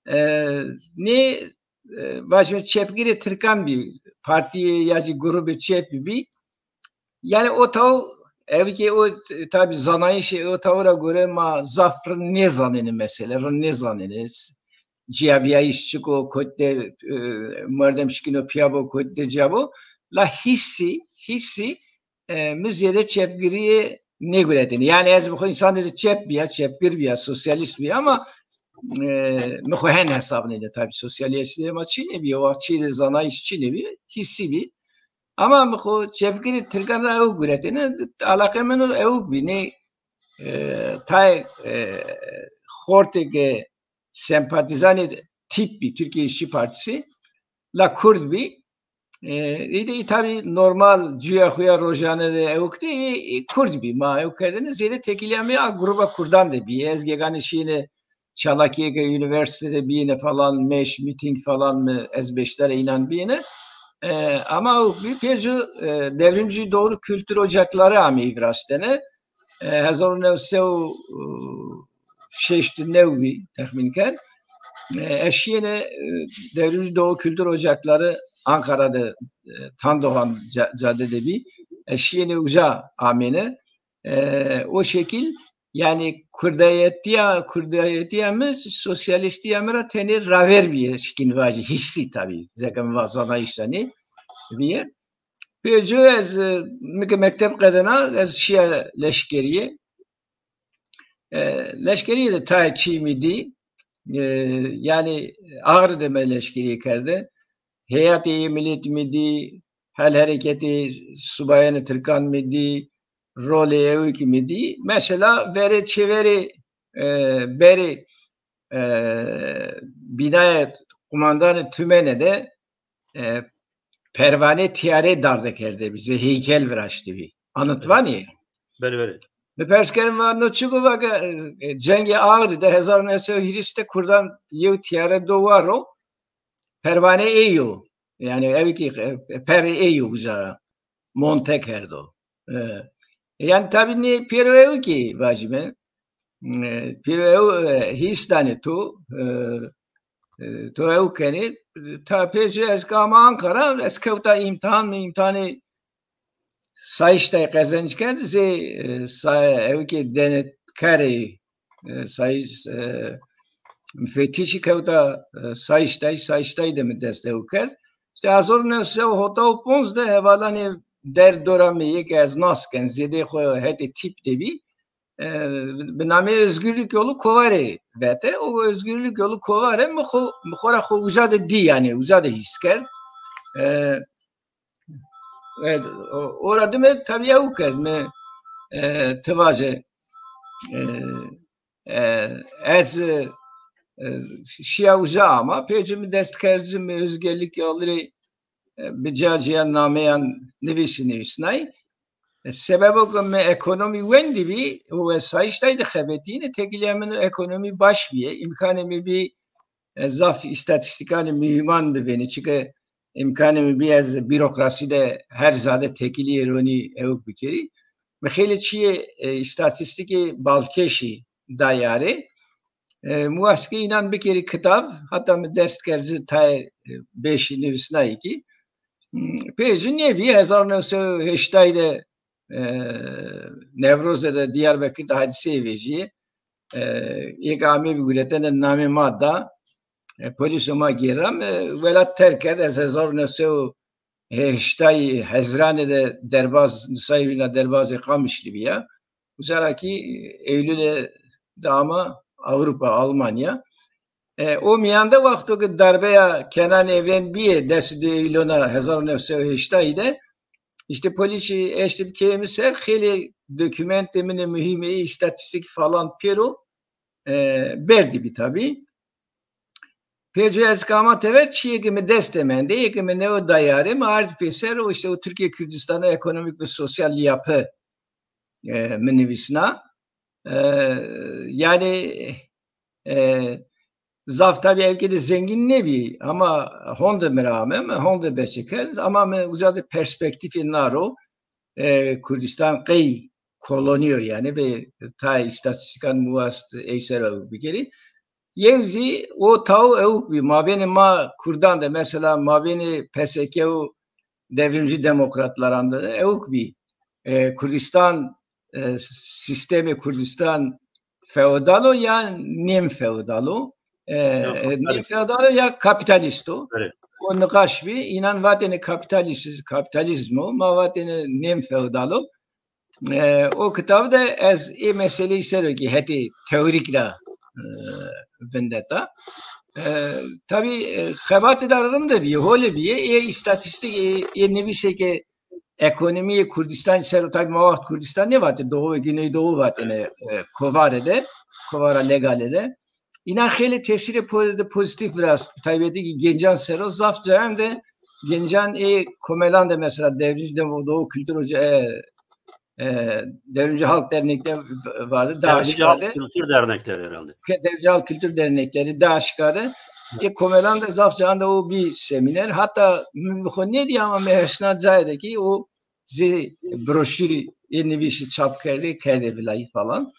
E, nê, e, vajîme çepgirê tirkan bî, partîyê ya jî grubê çep bî. Yanî o taw, ew ke o, tabî zanayîşê o taw ra gore ma zaf rind nêzanêne mesele, rind nêzanêne. Cîyabîyayîş çik o, kotî de, e, merdem şikîno pîya bo, kotî de ca bo. La hîsî, hîsî, e, mi zêde çepgirîye nêguretêne. Yanî ez bi xo însanê de çep bîya, çepgir bîya, sosyalîst bîya ama, e, mi xo hen hesabnêne tabî. Sosyalîstîya ma çinê bîye, o wext çî de zanayîş çinê bîye, hîsî bî. Ama mi xo çepgirê tirkan ra ewk guretêne, alaqê min o ewk bî. Nê, e, tayê, e, xortê ke sempatîzanê tîp bî, Türkiye İşçi Partisi, la kurd bî. E, ê de ê tabî normal cuya xo ya rojane de ewk de, ê, ê kurd bî. Ma ewk kerdêne zêde têkilîya mi a gruba kurdan de bî. Ez geganê şîyêne çalakîyêke unîversîte de bîyêne falan, meş, mîtîng falan mi ez beşdarê înan bîyêne. E, ama o bî pê jû, e, Devrimci Doğru Kültür Ocakları ameyî viraştene. E, hezar û new sey û şeştî new bî, texmîn ken. E, ez şîyêne, e, Devrimci Doğu Kültür Ocakları Ankara de, e, Tandoğan ca-, Cadde de bî. Ez şîyêne uca amêne. E, o şekil, yanî kurdayetîya, kurdayetîya mi, sosyalîstîya mi ra tenê raver bîye, şikîn vajî, hîsî tabî. Zeke mi va zanayîş ra nê bîye. Pê ci ez, e, mi ke mekteb qedena, ez şîya leşkerîye. E, leşkerîye de tayê çî mi dî. E, yanî Ağrı de me leşkerîye kerde. Heyatê yê miletî mi dî, hel hereketê subayanê tirkan mi dî, rolê ewikî mi dî. Mesela verê çêverê, e, berê, e, bînayê qumandanê tümene de, e, pervanê tîyarê darde kerdebî, zê heykel viraştibî. Anıt vanê? Belê, belê. Mi pers kerd, va no çik o? Va ke, e, cengê Ağrı de hezar new sey û hîris de kurdan yew tîyare do war o. Pervanê ey o. Yanî ewikî, e, perê ey o uca ra monte kerdo. E, yanî tabî nê pêro ewikî vajîme. E, pêro ew, e, hîs danê to, e, e, to ew kenê. Ta pê ci ez ke ama Ankara, ez kewta îmtihan, mi îmtihanê Sayıştay qezenc kerd, zê, e, say-, ewikê denetkarê, e, sayış, e, müfettişî kewta, e, Sayıştay, Sayıştay de mi dest ew kerd. Îşte hezar û new sey û hota û ponc de hevalanê derdora mi yê ke ez nas ken, zêdê xo hetê tîp de bî, e, bi namê Özgürlük Yolu Kovarê vete. O Özgürlük Yolu Kovare mi xo, mi xo ra xo uca de dî, yanî uca de hîs kerd. E, Evet, o, ora dime tabî ew kerd mi, e, ti vaje, e, e, ez, e, şîya uca ama pê ci mi dest kerd, ci mi Özgürlük Yolu rê, e, bi ca cîya nameyan nivîsî nivîsnay. E, sebebo ke mi ekonomî wendî bî û ez Sayıştay de xebetîne, tekîlîya min ekonomî baş bîye. Îmkanê mi bî, e, zaf îstatîstîkanê muhîman bivênî. Çike îmkanê mi bî ez bürokrasî de her zade tekîlîyê ronî ewk bikerî. Mi xeylê çîyê, e, îstatîstîkê balkêşî dayî arê. E, mi wast ke înan bikerî kitab, hata mi dest kerd ci tayê, e, beşî nivîsnayî kî. Hmm, pê ci nêbî, hezar û new sey û heştay de, e, Newroze de Diyarbekir de hadîseyê vejîyê. E, yê ke ameyî bi guretene namê ma da, e, polîso ma gêra, mi welat terk kerd, ez hezar û new sey û heştay Hezîranê de derbaz, nusayê wîna derbazê Qamişlî bîya. Uca ra kî Eylûlê de ama Avrupa, Almanya. E, o mîyan de wexto ke darbeya Kenan Evren bîye, des û di Eylûna hezar û new sey û heştay de, îşte polîsî eştî bi keyê mi ser, xeylê dokûmentê min ê muhîm ê, îstatîstîk falan pêro, e, berdî bî tabî. Pê ci ez ke ama tever, çîyê ke mi dest de mendê, yê ke mi newe dayî arê, mi ardî pêser, o îşte o Türkiye Kürdistanı ekonomik ve sosyal yapı, e, mi nivîsna. E, yanî, e, zaf tabî ewkê de zengîn nêbî ama honde mi ra ame, mi honde beşe kerd ama mi uca de perspektîfê na ro, e, Kurdistan qey kolonî yo yanî, ve tayê îstatîstîkan mi wast ey ser o bikerî. Yew zî o taw ewk bî. Mabênê ma kurdan de, mesela mabênê P S K û devrimci demokratlaran de ewk bî. E, Kurdistan, e, sîstemê Kurdistan feodal o ya nêm feodal o? E, e, nêm feodal o ya kapîtalîst o? Evet. O niqaş bî. Înan vatêne kapîtalîst, kapîtalîzm o. Ma vatêne nêm feodal o. E, o kitab de ez ê meseleyî ser o kî hetê teorîk ra, e, vindeta. E, tabî, e, xebatê de rind de bîye, holê bîye, ê îstatîstîk, ê, ê nivîsê ke ekonomîyê Kurdistanî ser o, tabî ma wext Kurdistan nêvatê, Doğu ve Güneydoğu vatêne, e, kovare de, kovara legale de. Înan xeylê tesîrê po-, de pozîtîf virast, taybetî kî gencan ser o, zaf cayan de gencan ê komelan de mesela Devrimci Doğu Kültür Oca-, e, e, Devrimci Halk Dernekleri vardı. Devrimci Halk Kültür Dernekleri herhalde. Ke-, Devrimci Halk Kültür Dernekleri, DAAŞK'de. Ê komelan de zaf cayan de o bî semîner. Hatta mi xo nêdî ama mi hesna cayê de kî o zê broşurî ê nivîsî çap kerdê, kerdê vilayî falan.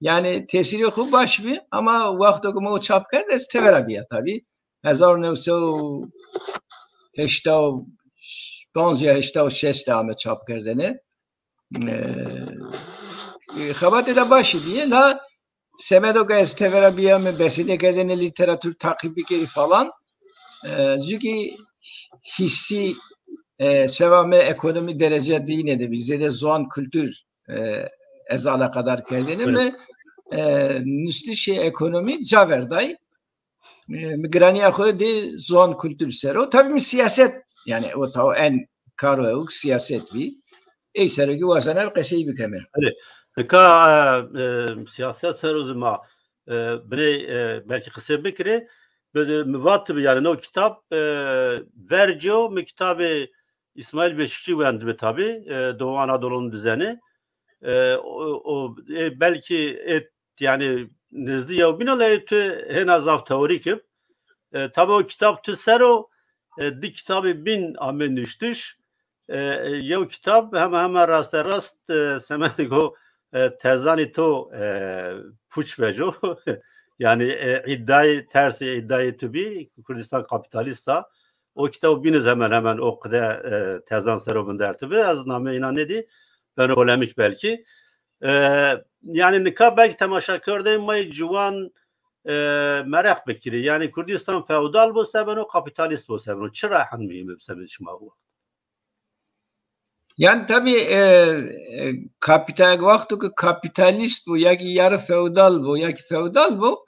Yanî tesîrê xo baş bî, ama wexto ke ma o çap kerd, ez tevera bîya tabî. Hezar û new sey û heşta û panc ya heşta û şeş de ame çap kerdene. E, e, xebatê de başî bîye, la semedo ke ez tevera bîya, mi besenêkerdene lîteratur taqîb bikerî falan. E, cûkî hîsî, e, seva mi ekonomî derece dîyine de bî. Zêde ziwan kultur, e, ez eleqedar kerdêne. Evet. Mi, e, nustişê ekonomî ca verday. E, mi giranîya xo dê ziwan kultur ser o. Tabî mi siyaset, yanî o taw en karo ewk siyaset bî. Ey ser o kî wazena qesey bikeme. Belê. Nika, e, e, siyaset ser o zî ma, e, binê, e, belkî qise bikirê. Bi-, mi vat bi, yanî no kitab, e, verco mi kitabê Îsmaîl Beşîkçî wendibî tabî, e, Doğu Anadolu'nun Düzeni. E, o, o, e, belkî, e, yanî nêzdî yewbîn o, lê tu hêna zaf teorîk ib. E, tabî o kitab tu ser o, e, di kitabê bîn ame nuştiş. E, e, yew kitab hema hema raste rast, e, semedê go, e, tezanê to, e, puç veco. Yanî, e, îdayê, tersê îdayê tu bî, Kurdistan kapîtalîst a. O kitab bîn iz hemen hemen o qide, e, tezan ser o vindertibi. Ez nameyê înan nêdî, beno polemîk belkî. E, yanî nika belkî temaşakerdeyê ma yê ciwan, e, mereq bikirî. Yanî Kurdistan feodal bo se beno, kapîtalîst bo se beno. Çira hend muhîm ib semedê şima o wext? Yanî tabî, e, e, kapîta-, wexto ke kapîtalîst bo, ya kî yarı feodal bo, ya kî feodal bo,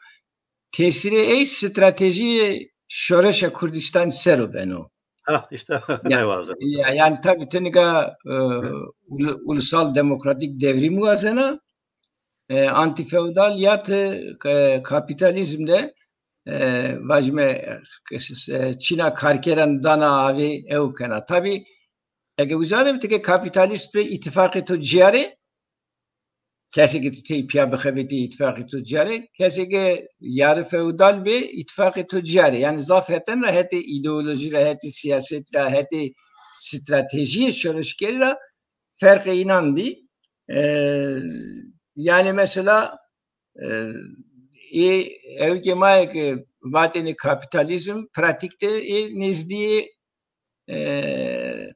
tesîrê ey stratejîyê şoreşa Kurdistan ser o beno. Ha, îşte, ya, ne wazen. Ya, yanî tabî ti nika, e, Hı. ulu-, ulusal demokratîk devrîm wazena, e, antîfeodal ya ti, e, kapîtalîzm de, e, vajîme, e, çîna karkeran dana avê ew kena. Tabî, eke uza de bi ti ke kapîtalîst bi, îtîfaqê to cîyar ê, kesê ke ti tey pîya bixebitî, îtîfaqê to cîyar ê. Kesê ke yarı feodal bê, îtîfaqê to cîyar ê. Yanî zaf heten ra hetê îdeolojî ra, hetê siyaset ra, hetê stratejîyê şoreşkerî ra ferqê înan bî. E, yanî mesela, e, ê ewkê ma yê ke vatêne kapîtalîzm, pratîk de ê nêzdîyê, e,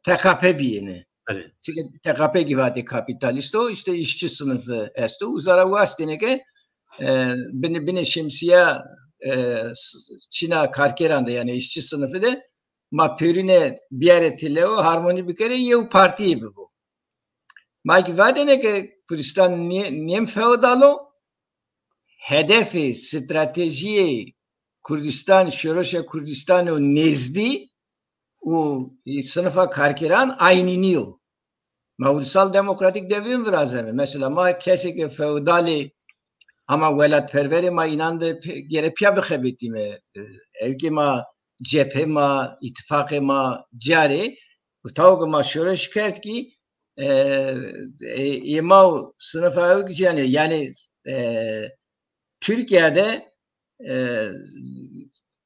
T K P bîyêne. Belê. Çike T K P kî vatê kapîtalîst o, îşte îşçî sinifî esto. Uza ra wastêne ke, e, binê, binê şemsîya, e, s-, çîna karkeran de, yanî îşçî sinifî de ma pêrune biyarê têlewo, harmonî bikerê, yew partîyê bibo. Ma kî vatêne ke Kurdistan nê-, nêm feodal o, hedefê, stratejîyê Kurdistan, şoreşa Kurdistan o nêzdî û, e, sinifa karkeran aynînî yo. Ma ulusal demokratîk devrîm virazeme. Mesela ma kesê ke feodalê ama welatperverê ma înan de pe-, gere pîya bixebitîme. E, ewkê ma, cephê ma, îtîfaqê ma cîyar ê. Û taw ke ma şoreş kerd kî, e, e, ê ma û sinifa ewk cîyane. Yanî, e, Tirkîya de, e,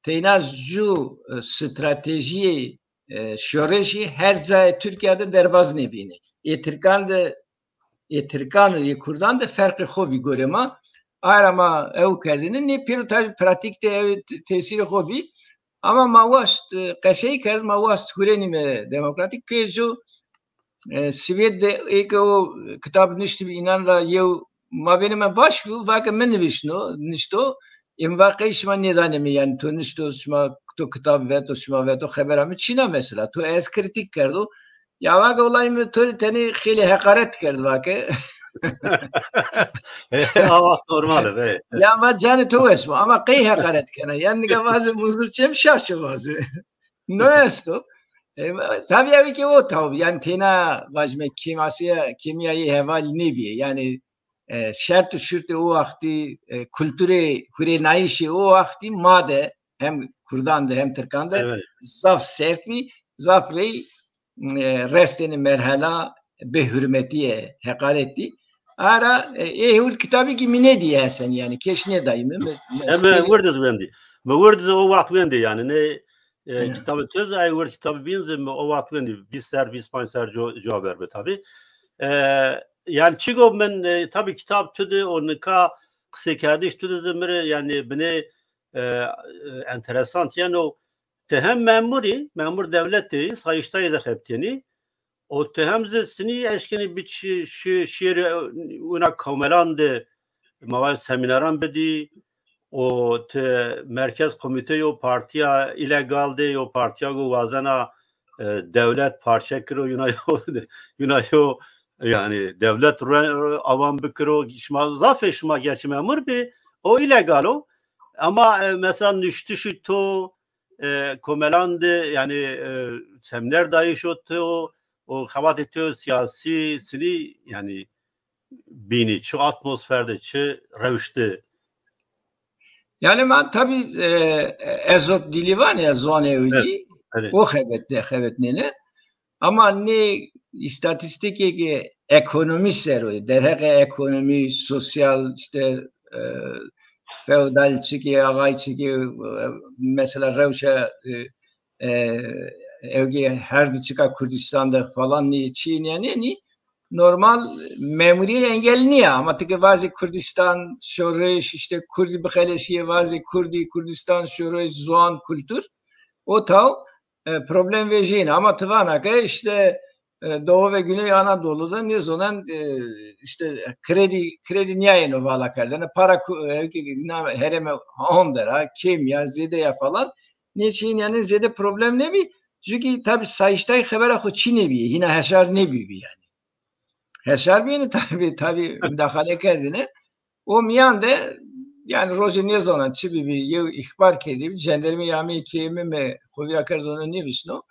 teyna ju, e, stratejîyê, e, şoreşî her cayê Tirkîya de derbaz nêbîyêne. Ê Tirkan de, ê Tirkan û ê Kurdan de ferqê xo bî gorê ma. Aye ra ma ew kerdêne, nê pêro tabî pratîk de ew te-, tesîrê xo bî. Ama ma waşt, e, qesey kerd, ma waşt hurenîme demokratîk. Pêco, e, Swêd de ê ke o kitab nuştibî, înan ra yew mabênê ma baş bî, va ke mi nivişno, nuşto, ê mi va qey şima nêdanê mi, yanî to nuşto, şima to kitab veto, şima veto, xebera mi çîna mesela, to ez krîtîk kerdo. Ya va ke wellahî mi to rê tenê xeylê heqaret kerd, va ke. E, awa normal e, be. Ya va canê to wes bo, ama qey heqaret kena? Yanî nika vaze Munzur Çem şaş o vaze. No esto. E, tabî ew kî o taw, yanî têna vajîme kêmasîya, kêmîya yê hevalî nêbîye. Yanî, e, şert û şurtê o wextî, e, kulturê hurênayîşê o wextî ma de hem Kurdan de hem Tirkan de, evet, zaf sert bî, zaf rey, e, restêne merhela bêhurmetîye, heqaretî. Ara, e, ê hewt kitabî kî mi nêdîye hesen, yanî keş nêdayî mi. Mi, mi, Em, e, mi wird iz wendî. Mi wird iz o wext wendî, yanî nê, e, Hı. kitabê to zî, ay wird kitabê bîn zî mi o wext wendî, vîst ser, vîst panc ser co-, cewab ver bi tabî. E, Yani çigo min, e, tabi kitab tu de o nika qiseykerdiş tu de zî mi rê yani binê, e, e, enteresan yeno. Ti hem memurî, memur dewletê, sayıştayê de xebitênî. O ti hem zî sinî eşkenî bi şi-, şi-, şiirî, e, wina komelan de, ma vaj semînaran bidî, o ti merkez komîte yo partîya îlegal de, yo partîya go wazena, e, dewlet parçe kiro, yuna yo, yuna yo, yani dewlet ru-, awan bikiro, şima zafê şima gerçî memur bî, o îlegal o. Ama, e, mesela nuştişî to, e, komelan de, yani, e, semîner dayîş o to, o xebatê to siyasî, sinî, yani, bînî, çi atmosfer de, çi rewş de? Yani ma tabi, e, Ezop dili vanê ya, zonê ewdî, evet, o xebet de, xebetnêne. Ama nê îstatîstîkê ke ekonomî ser o, derheqê ekonomî, sosyal, işte, e, feodal çikê, axay çikê, e, mesela rewşa, e, e, ewgê her di çika Kurdistan de falan nê çî nîyanê nî, normal memurîye engel nîya. Ama ti ke vazê Kurdistan şoreş, işte Kurdî bixelesîye, vazê Kurdî, Kurdistan şoreş, ziwan, kultur, o taw, e, problem vejîyêne. Ama ti vana ke işte, e, Doğu ve Güney Anadolu'da nêzonen, e, işte kredi, kredi nîyayêno vala kerdene. Para ku-, e, ki-, na-, herême hon der a, kêm ya, zêde ya falan. Nê çîyên yanî zêde problem nêbî. Çunkî tabi sayıştay xebera xo çî nêbîyê, hîna hesar nêbîbî yanî. Hesar bîyêne tabi, tabi mudaxale kerdêne. O mîyan de, yanî rojê nêzonan çi bibî, yew îxbar kerdî, cendermeyî ameyî keyê mi, mi xo vîra kerd, ona nêvîsno.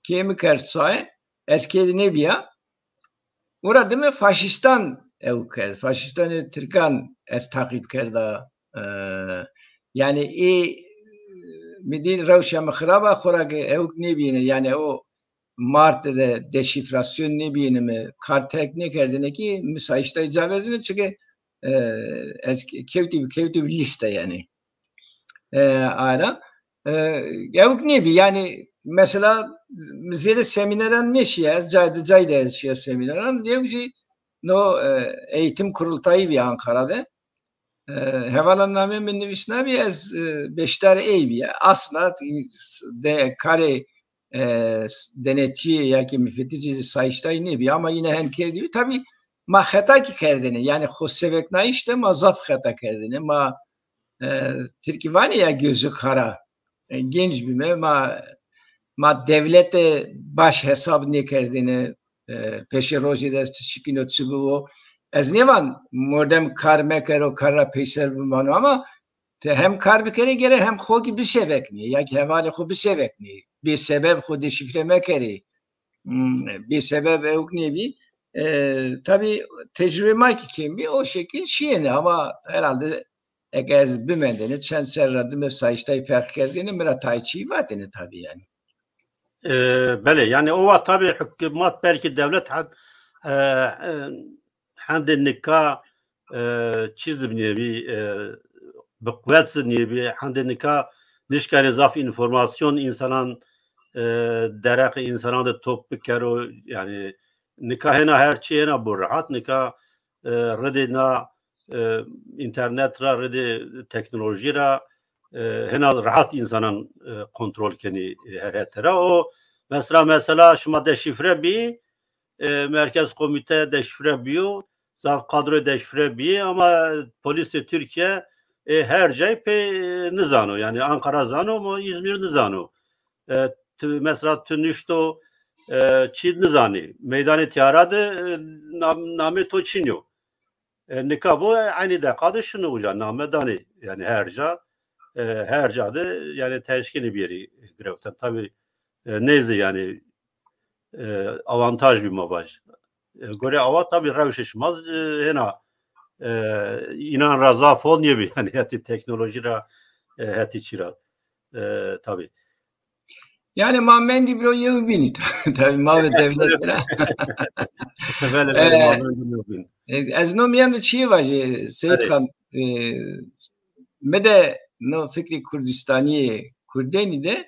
Keyê mi kerd saye, ez kerdî nêbîya. Ora dime faşîstan ewk kerd. Faşîstanê tirkan ez taqîb kerda. E, yanî ê mi dî rewşa mi xirab a, xora ke ewk nêbîyêne. Yanî o Mart de deşîfrasyon nêbîyêne, mi kar terk nêkerdêne kî mi sayıştayî ca verdêne, çike, e, ez kewtî, kewtî lîste yanî. E, ara. E, ewk nêbî, yanî mesela zêde semîneran nêşîya, ez cay de, cay de şîya semîneran. Ewk jî no, e, eğitim kurultayî bî Ankara de. E, hevala namê mi nivîsnabî, ez, e, beşdar ey bîya. Asla de karê, e, denetçî ya ki müfettişî sayıştayî nêbî ama yine hen kerdî. Tabi ma xeta kî kerdêne. Yanî xo seveknayîş de ma zaf xeta kerdêne. Ma, e, tirkî vanê ya gözü kara. E, genç bîme, ma, ma dewlete baş hesab nêkerdêne, e, peşê rojê de çi şikîno, çi bibo. Ez nêvan mordem kar mekero, kar ra peyser bimano ama ti hem kar bikerê gere hem xo kî biseveknî, ya kî hevalê xo biseveknî. Bêsebeb xo deşîfre mekerê. Hmm, bêsebeb ewk nêbî. E, tabi tecrube ma kî kêm bî, o şekil şîyêne ama herhalde eke ez bimendêne, çend serr ra dime sayıştay ferq kerdêne, mi ra tay çî vatêne tabi yanî. E, belê, yanî o wa tabi hukmat belkî dewlet had-, e, e, hendê nika, e, çî zî nêbî, e, bi quwet zî nêbî, hendê nika nişkenê zaf înformasyon însanan, e, dereqê însanan de top bikero, yanî nika hêna her çî hêna bo rehat, nika, e, ridê na, e, înternet ra, ridê teknolojî ra, e, hêna rehat însanan, e, kontrol kenî, e, her hete ra. O mesela, mesela şima deşîfre bî, e, merkez komîte deşîfre bîyo, zaf kadroyê deşîfre bîyê ama polîsê Tirkîye, e, her cay pê, e, nizano. Yanî Ankara zano ama Îzmîr nizano. E, ti, mesela ti nuşto, e, çî nizanî. Meydanê tîyara de, e, nam-, namê to çin yo. E, nika bo, e, eynî deqa de şino uca, name danê. Yanî her ca, e, her ca de, yanî teşkîlî bîyerî girewten. Tabi, e, neyse yanî, e, avantaj bî ma vaj. E, gorê awa tabi rewşê şima, e, hêna, e, înan ra zaf hol nêbî. Yanî hetî teknolojî ra, e, hetî çî ra. E, tabi. Yanî ma mendî biro yew bînî. Tabi ma ve dewlet ra. Belê, belê, ma mendî yew bînî. E, ez no mîyan de çîyê vajî, Seyîd Xan, e, mi de no fikrê Kurdistanî yê Kurdenî de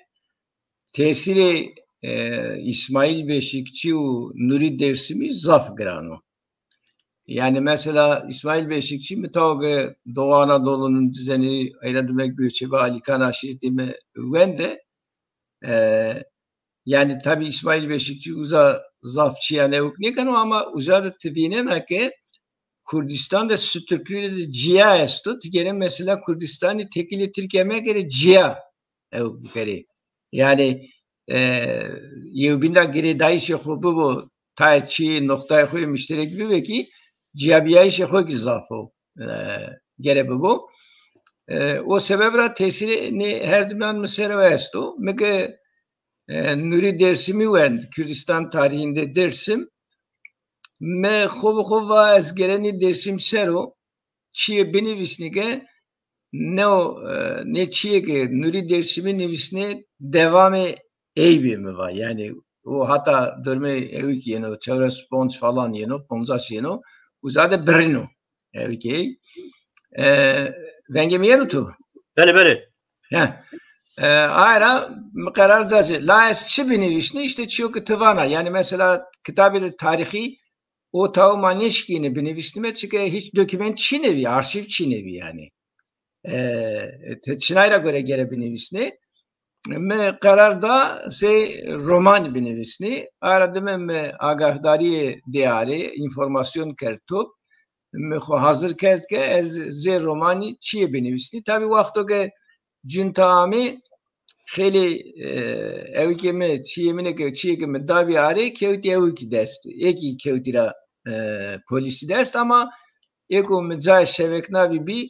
tesîrê, e, Îsmaîl Beşîkçî û Nurî Dêrsimî zaf giran o. Yani mesela İsmail Beşikçi mi taw ke Doğu Anadolu'nun düzeni, eyra dime göçebe Alikan aşireti mi wende. E, yani tabi İsmail Beşikçi uza zaf çiyan ewk nêkeno ama uza de ti vînena ke Kurdistan de Sutürklü de ciya esto. Ti gere mesela Kurdistanî tekilê Tirkîya mekere ciya ewk bikerê. Yani e, yewbîn ra girêdayîşê xo bibo, tayê çî noqtayê xo yê muşterek bibe kî ciyabîyayîşê xo kî zaf o. E, gere bibo. E, o sebeb ra tesîrê nê her diman mi ser o esto. Mi ke e, Nurî Dêrsimî wend, Kurdistan tarîhînde Dêrsim, mi xo bi xo va ez gerenî Dêrsim ser o çîyê binivîsnî ke ne o, e, nê çîyê ke Nurî Dêrsimî nivîsnê dewamê ey bê mi va. Yani o hata dormê ewik yeno, çewres ponc falan yeno, poncas yeno, uza de birrîno. Ewik ey. E, vengê mi yeno tu? Belê, belê. He. E, aye ra mi qerar da zî. La ez çi binivîsnî? Îşte çîyo ke ti vana. Yani mesela kitabê de tarîxî o taw ma nêşikîne binivîsnîme, çike hîç dokûment çîne bî, arşîv çîne bî yani. E, ti çinay ra gore gere binivîsnê. Mi qerar da sey roman binivîsnê. Ara dime mi agahdarîyê dêarê, înformasyon kerd top. Mi xo hazir kerd ke ez zê romanî çîyê binivîsnî. Tabî wexto ke cunta amê xeylê, e, ewikê mi, çîyê mi ke, çîyê ke mi dabî arê, kewtî ewikî dest. Ê kî kewtî ra, e, polîsî dest ama ê ku mi cayê şeveknavî bî,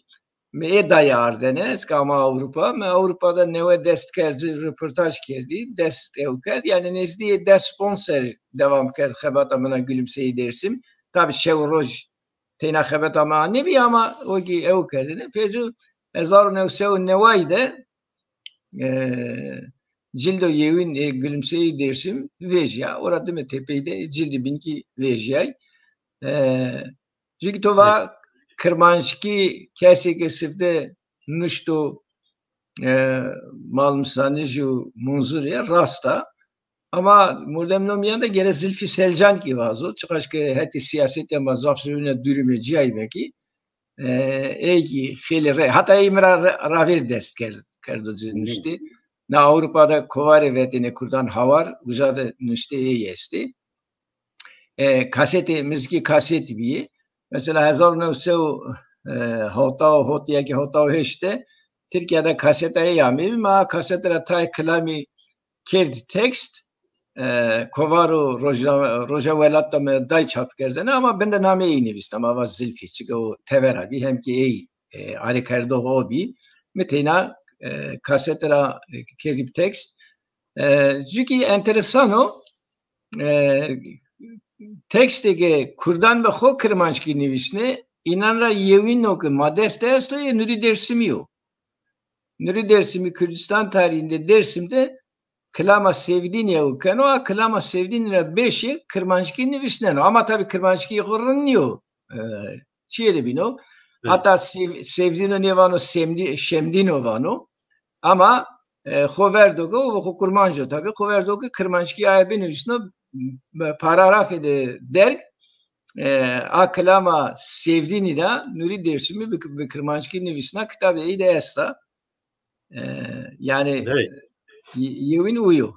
mi ê dayê ardene, ez ke ama Ewropa, mi Ewropa de newe dest kerd, ci reportaj kerdî, dest ew kerd. Yani nêzdîyê des ponc ser dewam kerd xebata min a Gülümseyi Dersim. Tabî şew û roj teyna xebeta ma nêbî ama o kî ew kerdine. Pêcu hezar û new sey û neway de, e, cildo yewin ê Gülümseyi Dersim vejîya. Ora dime tepeyî de cildî bîn kî vejîyay. E, Jû kî to va kirmanckî kesê ke sifte nuşto, e, Malmîsanij û Munzurî rast a. Ama mordem no mîyan de gere Zilfî Selcan kî vazo. Çiqaş ke hetê sîyasetî ma zaf zewine dûrîme cîyayîme kî, e, ey kî xeylê re-, hata ey mi ra re-, ravêr dest kerd, kerdo ci nuştê. Na Ewropa de kovarê vetêne kurdan hawar, uca de nuştê ey estê. E, kasetê, muzîkê kasetî bîyê. Mesela hezar û new sey û, e, hewta û hot ya kî hewta û heşt de Tirkîya de kaseta ey ameyî, ma a kasete ra tayê kilamî kerdî tekst, e, kovar û roja, roja welat de mi day çap kerdene ama bin de namê ey nivîst ama va Zilfî, çike o tevera bî, hem kî ey, e, arêkerdox o bî. Mi teyna, e, kasete ra, e, kerdî bi tekst. E, jû kî enteresan o, e, tekstê ke kurdan bi xo kirmanckî nivîsnê, înan ra yewîno ke ma dest de esto yê Nurî Dêrsimî yo. Nurî Dêrsimî Kurdistan tarîhînde Dêrsim de kilama Sêvdînî ew keno, a kilama Sêvdînî ra beşê kirmanckî nivîsneno. Ama tabî kirmanckî xo rind nîyo, e, çîyê de bîno. Evet. Hata Sêv-, Sêvdîno nêvano, Semdî-, Şemdîno vano. Ama, e, xo verdo ke, o xo kurmanc o tabî, xo verdo ke kirmanckî aye binivîsno, paragrafê de derg, e, a kilama Sêvdînî ra Nurî Dêrsimî bi, bi kirmanckî nivîsna, kitabê ey de esta. E, yani, e, y-, yewin uyo.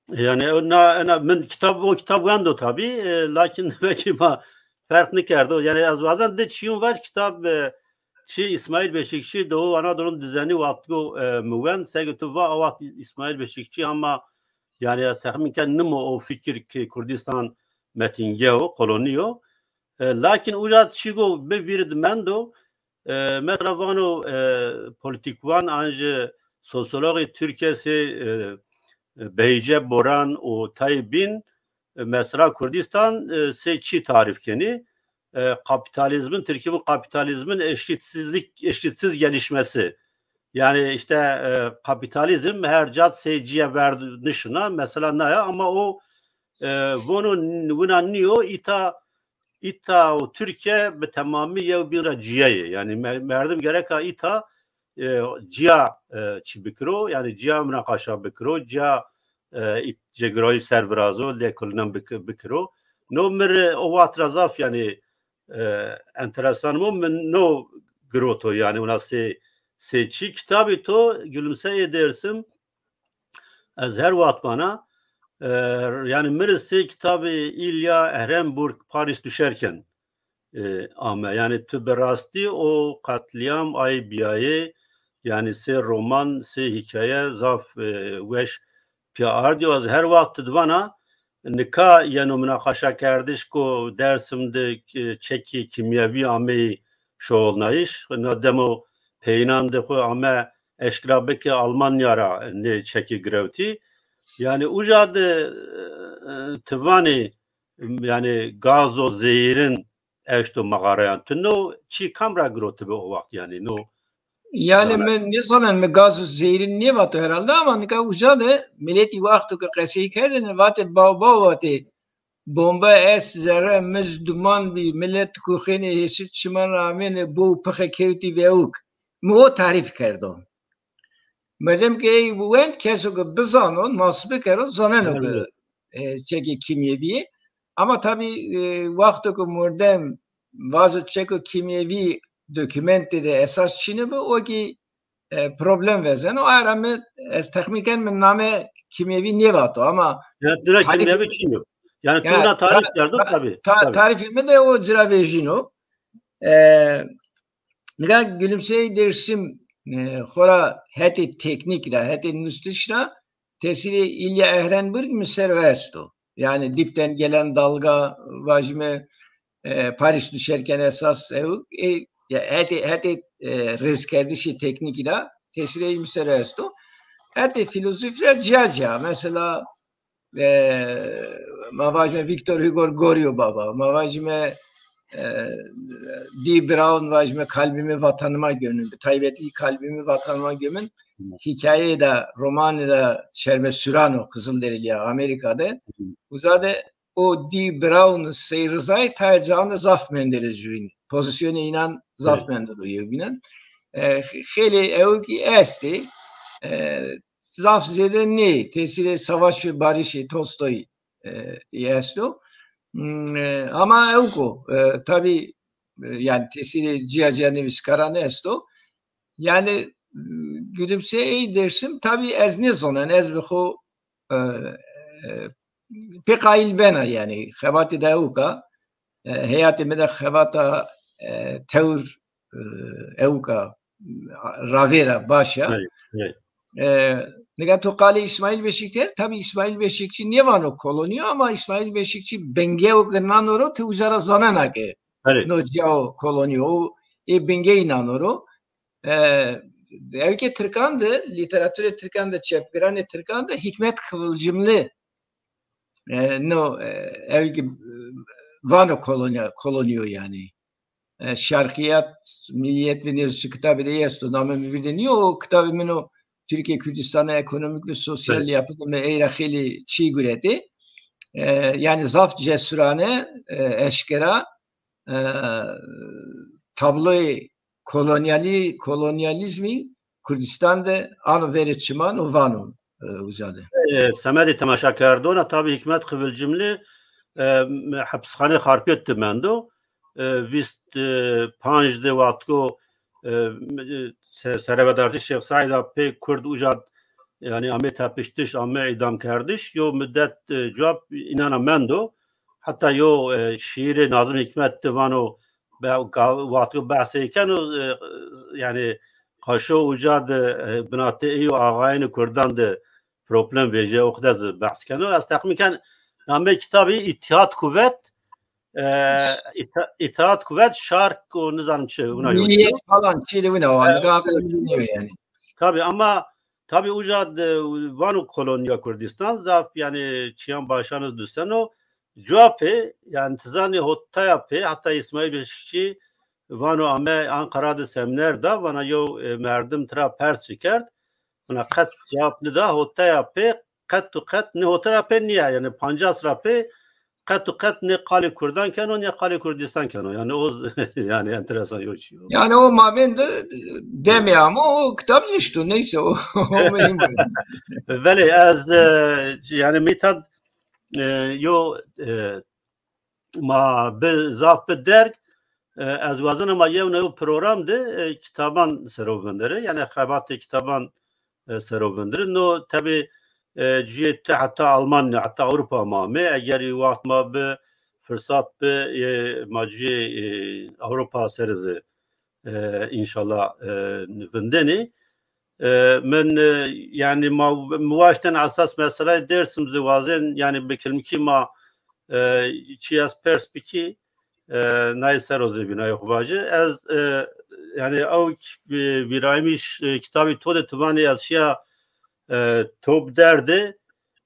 Yani, o na, ena, min kitab, o kitab wendo tabî, e, lakin belkî ma ferq nikerdo. Yani, ez wazen di çîyûn ver kitab, e, çi İsmail Beşikçi Doğu Anadolu'nun Düzeni wextgo, e, mi wend. Seke tu va, a wext İsmail Beşikçi ama, yani, ez texmîn ken nimo o fikir ki Kurdistan metinge o, koloni yo. E, lakin uca çîgo bi vîr di mendo, e, mesela vano, e, politikwan an jî sosyologê Tirkîye sê, e, e, Beyce Boran û tayê bîn, e, mesela Kurdistan, e, sê çî tarîf kenî? E, kapitalizmin, Tirkî vûn kapitalizmin eşitsizlik, eşitsiz gelişmesi. Yani işte, e, kapitalizm her cat sê cîye verd nişina, mesela naya ama o, e, vono n-, wina nîyo, îta îta û Tirkîye bi temamî yew bîn ra cîya yê. Yanî me-, merdim gereka îta, e, cîya, e, çî bikiro, yanî cîya munaqaşa bikiro, cîya, e, ît-, cêgirayîş ser virazo, lêkolînan bik-, bikiro. No mi rê o wext ra zaf, yanî, e, enteresan mo, mi no giroto, yanî wina sê, sê çî kitabî to, Gülümse ey Dêrsim, ez her wext vana, e, yanî mi rê sê kitabî Ilya Ehrenburg Paris düşerken, e, ame. Yanî tu bi rastî o qetlîam ay bîyayê, yanî sê roman, sê hîkaye zaf, e, weş pîya ardîyo. Ez her wext di vana, nika yeno minaqaşakerdiş ku Dersim de, e, çekî kîmyevî ameyî şoxulnayîş. Na demo peyînan de xwu ame eşkera bike Almanya ra nê çekî girewtî. Yanî uca de, e, ti vanî, yanî gazo zehîrin eşto mexareyan. Tu no çî kam ra girotibi o wext, yanî no? Yanî mi nêzanen, mi gaz û zehîrin nêvato herhalde, ama nika uca de miletî wexto ke qesey kerdêne vatê, baw baw vatê, bombe est, zerre, mij, duman bî, milet kuxênê, hêsir çiman ra amêne, bo û pixe kewtî vewik. Mi o tarîf kerdo. Merdem ke ey wend, keso ke bizano, nas bikero, zaneno ke, e, çekê kîmyevî yê. Ama tabî, e, wexto ke mordem vazo çeko kîmyevî dokumentê de esas çîne bi, o kî, e, problem vezeno. Aye ra mi, ez texmîn ken mi name kîmyevî nêvato ama Ya, dira tarîf kîmyevî çîn o. Yanî tu Ya, wina tarîf ta-, kerdo, ta-, tabî, ta-, tabî. Tarîfê mi de o ci ra vejîno. E, Nika Gülümse Dêrsim, e, xora hetê teknîk ra, hetê nustiş ra tesîrê Ilya Ehrenburg mi ser o esto. Yanî dipten gelen dalga, vajîme, e, Paris düşerken esas ew, e, ya hetê, hetê, e, rêzkerdişê teknîkî ra tesîrê ey mi ser o esto. Hetê fîlozofî ra cîya cîya. Mesela, e, ma vajîme Victor Hugo Goryo Baba, ma vajîme, e, D. Brown vajîme Kalbimi Vatanıma Gömün, bi taybetî Kalbimi Vatanıma Gömün, hîkayeyê de, romanê de Çerme Suran o, Qizilderîlî ya, Amerîka de. Uza de o D. Brown, Sey Rizayî tayê cayan de zaf mendere jûyîn. Pozîsyonê înan zaf mendero yewbînan. E, xeylê ewkî estê. E, zaf zêde nê, tesîrê Savaş ve Barışê Tolstoy, e, esto. Hmm, e, ama ewk o, e, tabî, e, yanî tesîrê cîya cîya nivîskaran esto. Yanî, m, Gülümse Ey Dêrsim, tabî ez nêzonen, ez bi xo, e, e, pê qayîl bena, yanî xebatê de ewk a, e, heyatê mi de xebata, e, tewr, e, ewk a, ravêr a, baş a. Evet, evet. E, nika to qalê Îsmaîl Beşîk kerd, tabî Îsmaîl Beşîkçî nêvano kolonîyo, ama Îsmaîl Beşîkçî bingê ewk nano ro, ti uca ra zanena ke Evet. no cîya o kolonîyo, o ê bingey nano ro. E, ewkê tirkan de, lîteraturê tirkan de, çepgiranê tirkan de Hîkmet Kıvılcımlı, e, no, e, ewkî, e, vano kolonya, kolonîyo yanî. E, Şarkiyat, Milliyet ve nêzî çi kitabê de esto, namê mi vîr de nîyo, o kitabê min o Türkiye Kürdistan'ı ekonomik ve sosyal Evet. yapı de mi ey ra xeylê çî guretê. E, yanî zaf cesurane, e, eşkera, e, tabloyê kolonyalî-, kolonyalîzmî Kurdistan de ano verê çiman û vano, e, uca de. E, semedê temaşakerdona, tabî Hîkmet Kıvılcımlı, e, hepisxanê Xarpêt de mendo. E, vîst, e, panc de wextko, e, se-, serevedartî Şêx Seîd a pê Kurd uca, yanî, ame tepiştiş, ame îdamkerdiş, yo mudet, e, cewab înana mendo. Heta yo, e, şîîrê Nazım Hikmet de vano, be-, ga-, wextko behsê keno, e, yanî, qaşo uca de, e, binatê ey û axayênê Kurdan de problem vejîya, o qede zî behs keno. Ez texmîn ken namê kitabî Îtîhat Kuvet, e, Îta-, Îtîhat Kuvet, Şark û nizanim çi, wina yo Milliyet çi yo. falan çî de wina o, E, nika aqilê mi de nîyo yanî. Tabî, ama tabî uca de vano kolonîya Kurdistan, zaf yanî çîyan başan iz nuseno. Cuwa pê, yanî ti zanî hotaya pê, heta Îsmaîl Beşîkçî vano ame Anqara de semîner da, vana yew, e, merdim tira pers ci kerd, vana qet cewab nida, hotaya pê qet û qet nê, hotaya pê nîya, yanî pancas ra pê qet û qet nê qalê Kurdan keno, nê qalê Kurdistan keno. Yanî o z-, yanî enteresan yo çî yo. Yanî o mabên de demê ama o kitab nişto, neyse o, o muhîm nîyo. Belê, ez, e, yanî Mîtad, e, yo, e, ma bi, zaf bi derg, E, ez wazena ma yew newe program de, e, kitaban sero vinderê, yanî xebatê kitaban, e, sero vinderê. No tebî, e, ciyê ti heta Almanya, heta Ewropa ma amê. Eger ê waxt ma bi, firsat bi, e, ma ciyê, e, Ewropa ser zî, e, înşallah, e, vindenê. E, min, e, yanî ma, mi waşten esas meseleyê Dêrsim zî wazên, yanî bi kilmikî ma, e, çi ez pers bikî, e, nayê ser o zî vînayê xo vajî. Ez, e, yanî ew k-, e, vîraymiş, e, kitabî to de tu vanî ez şiya, e, top derdê,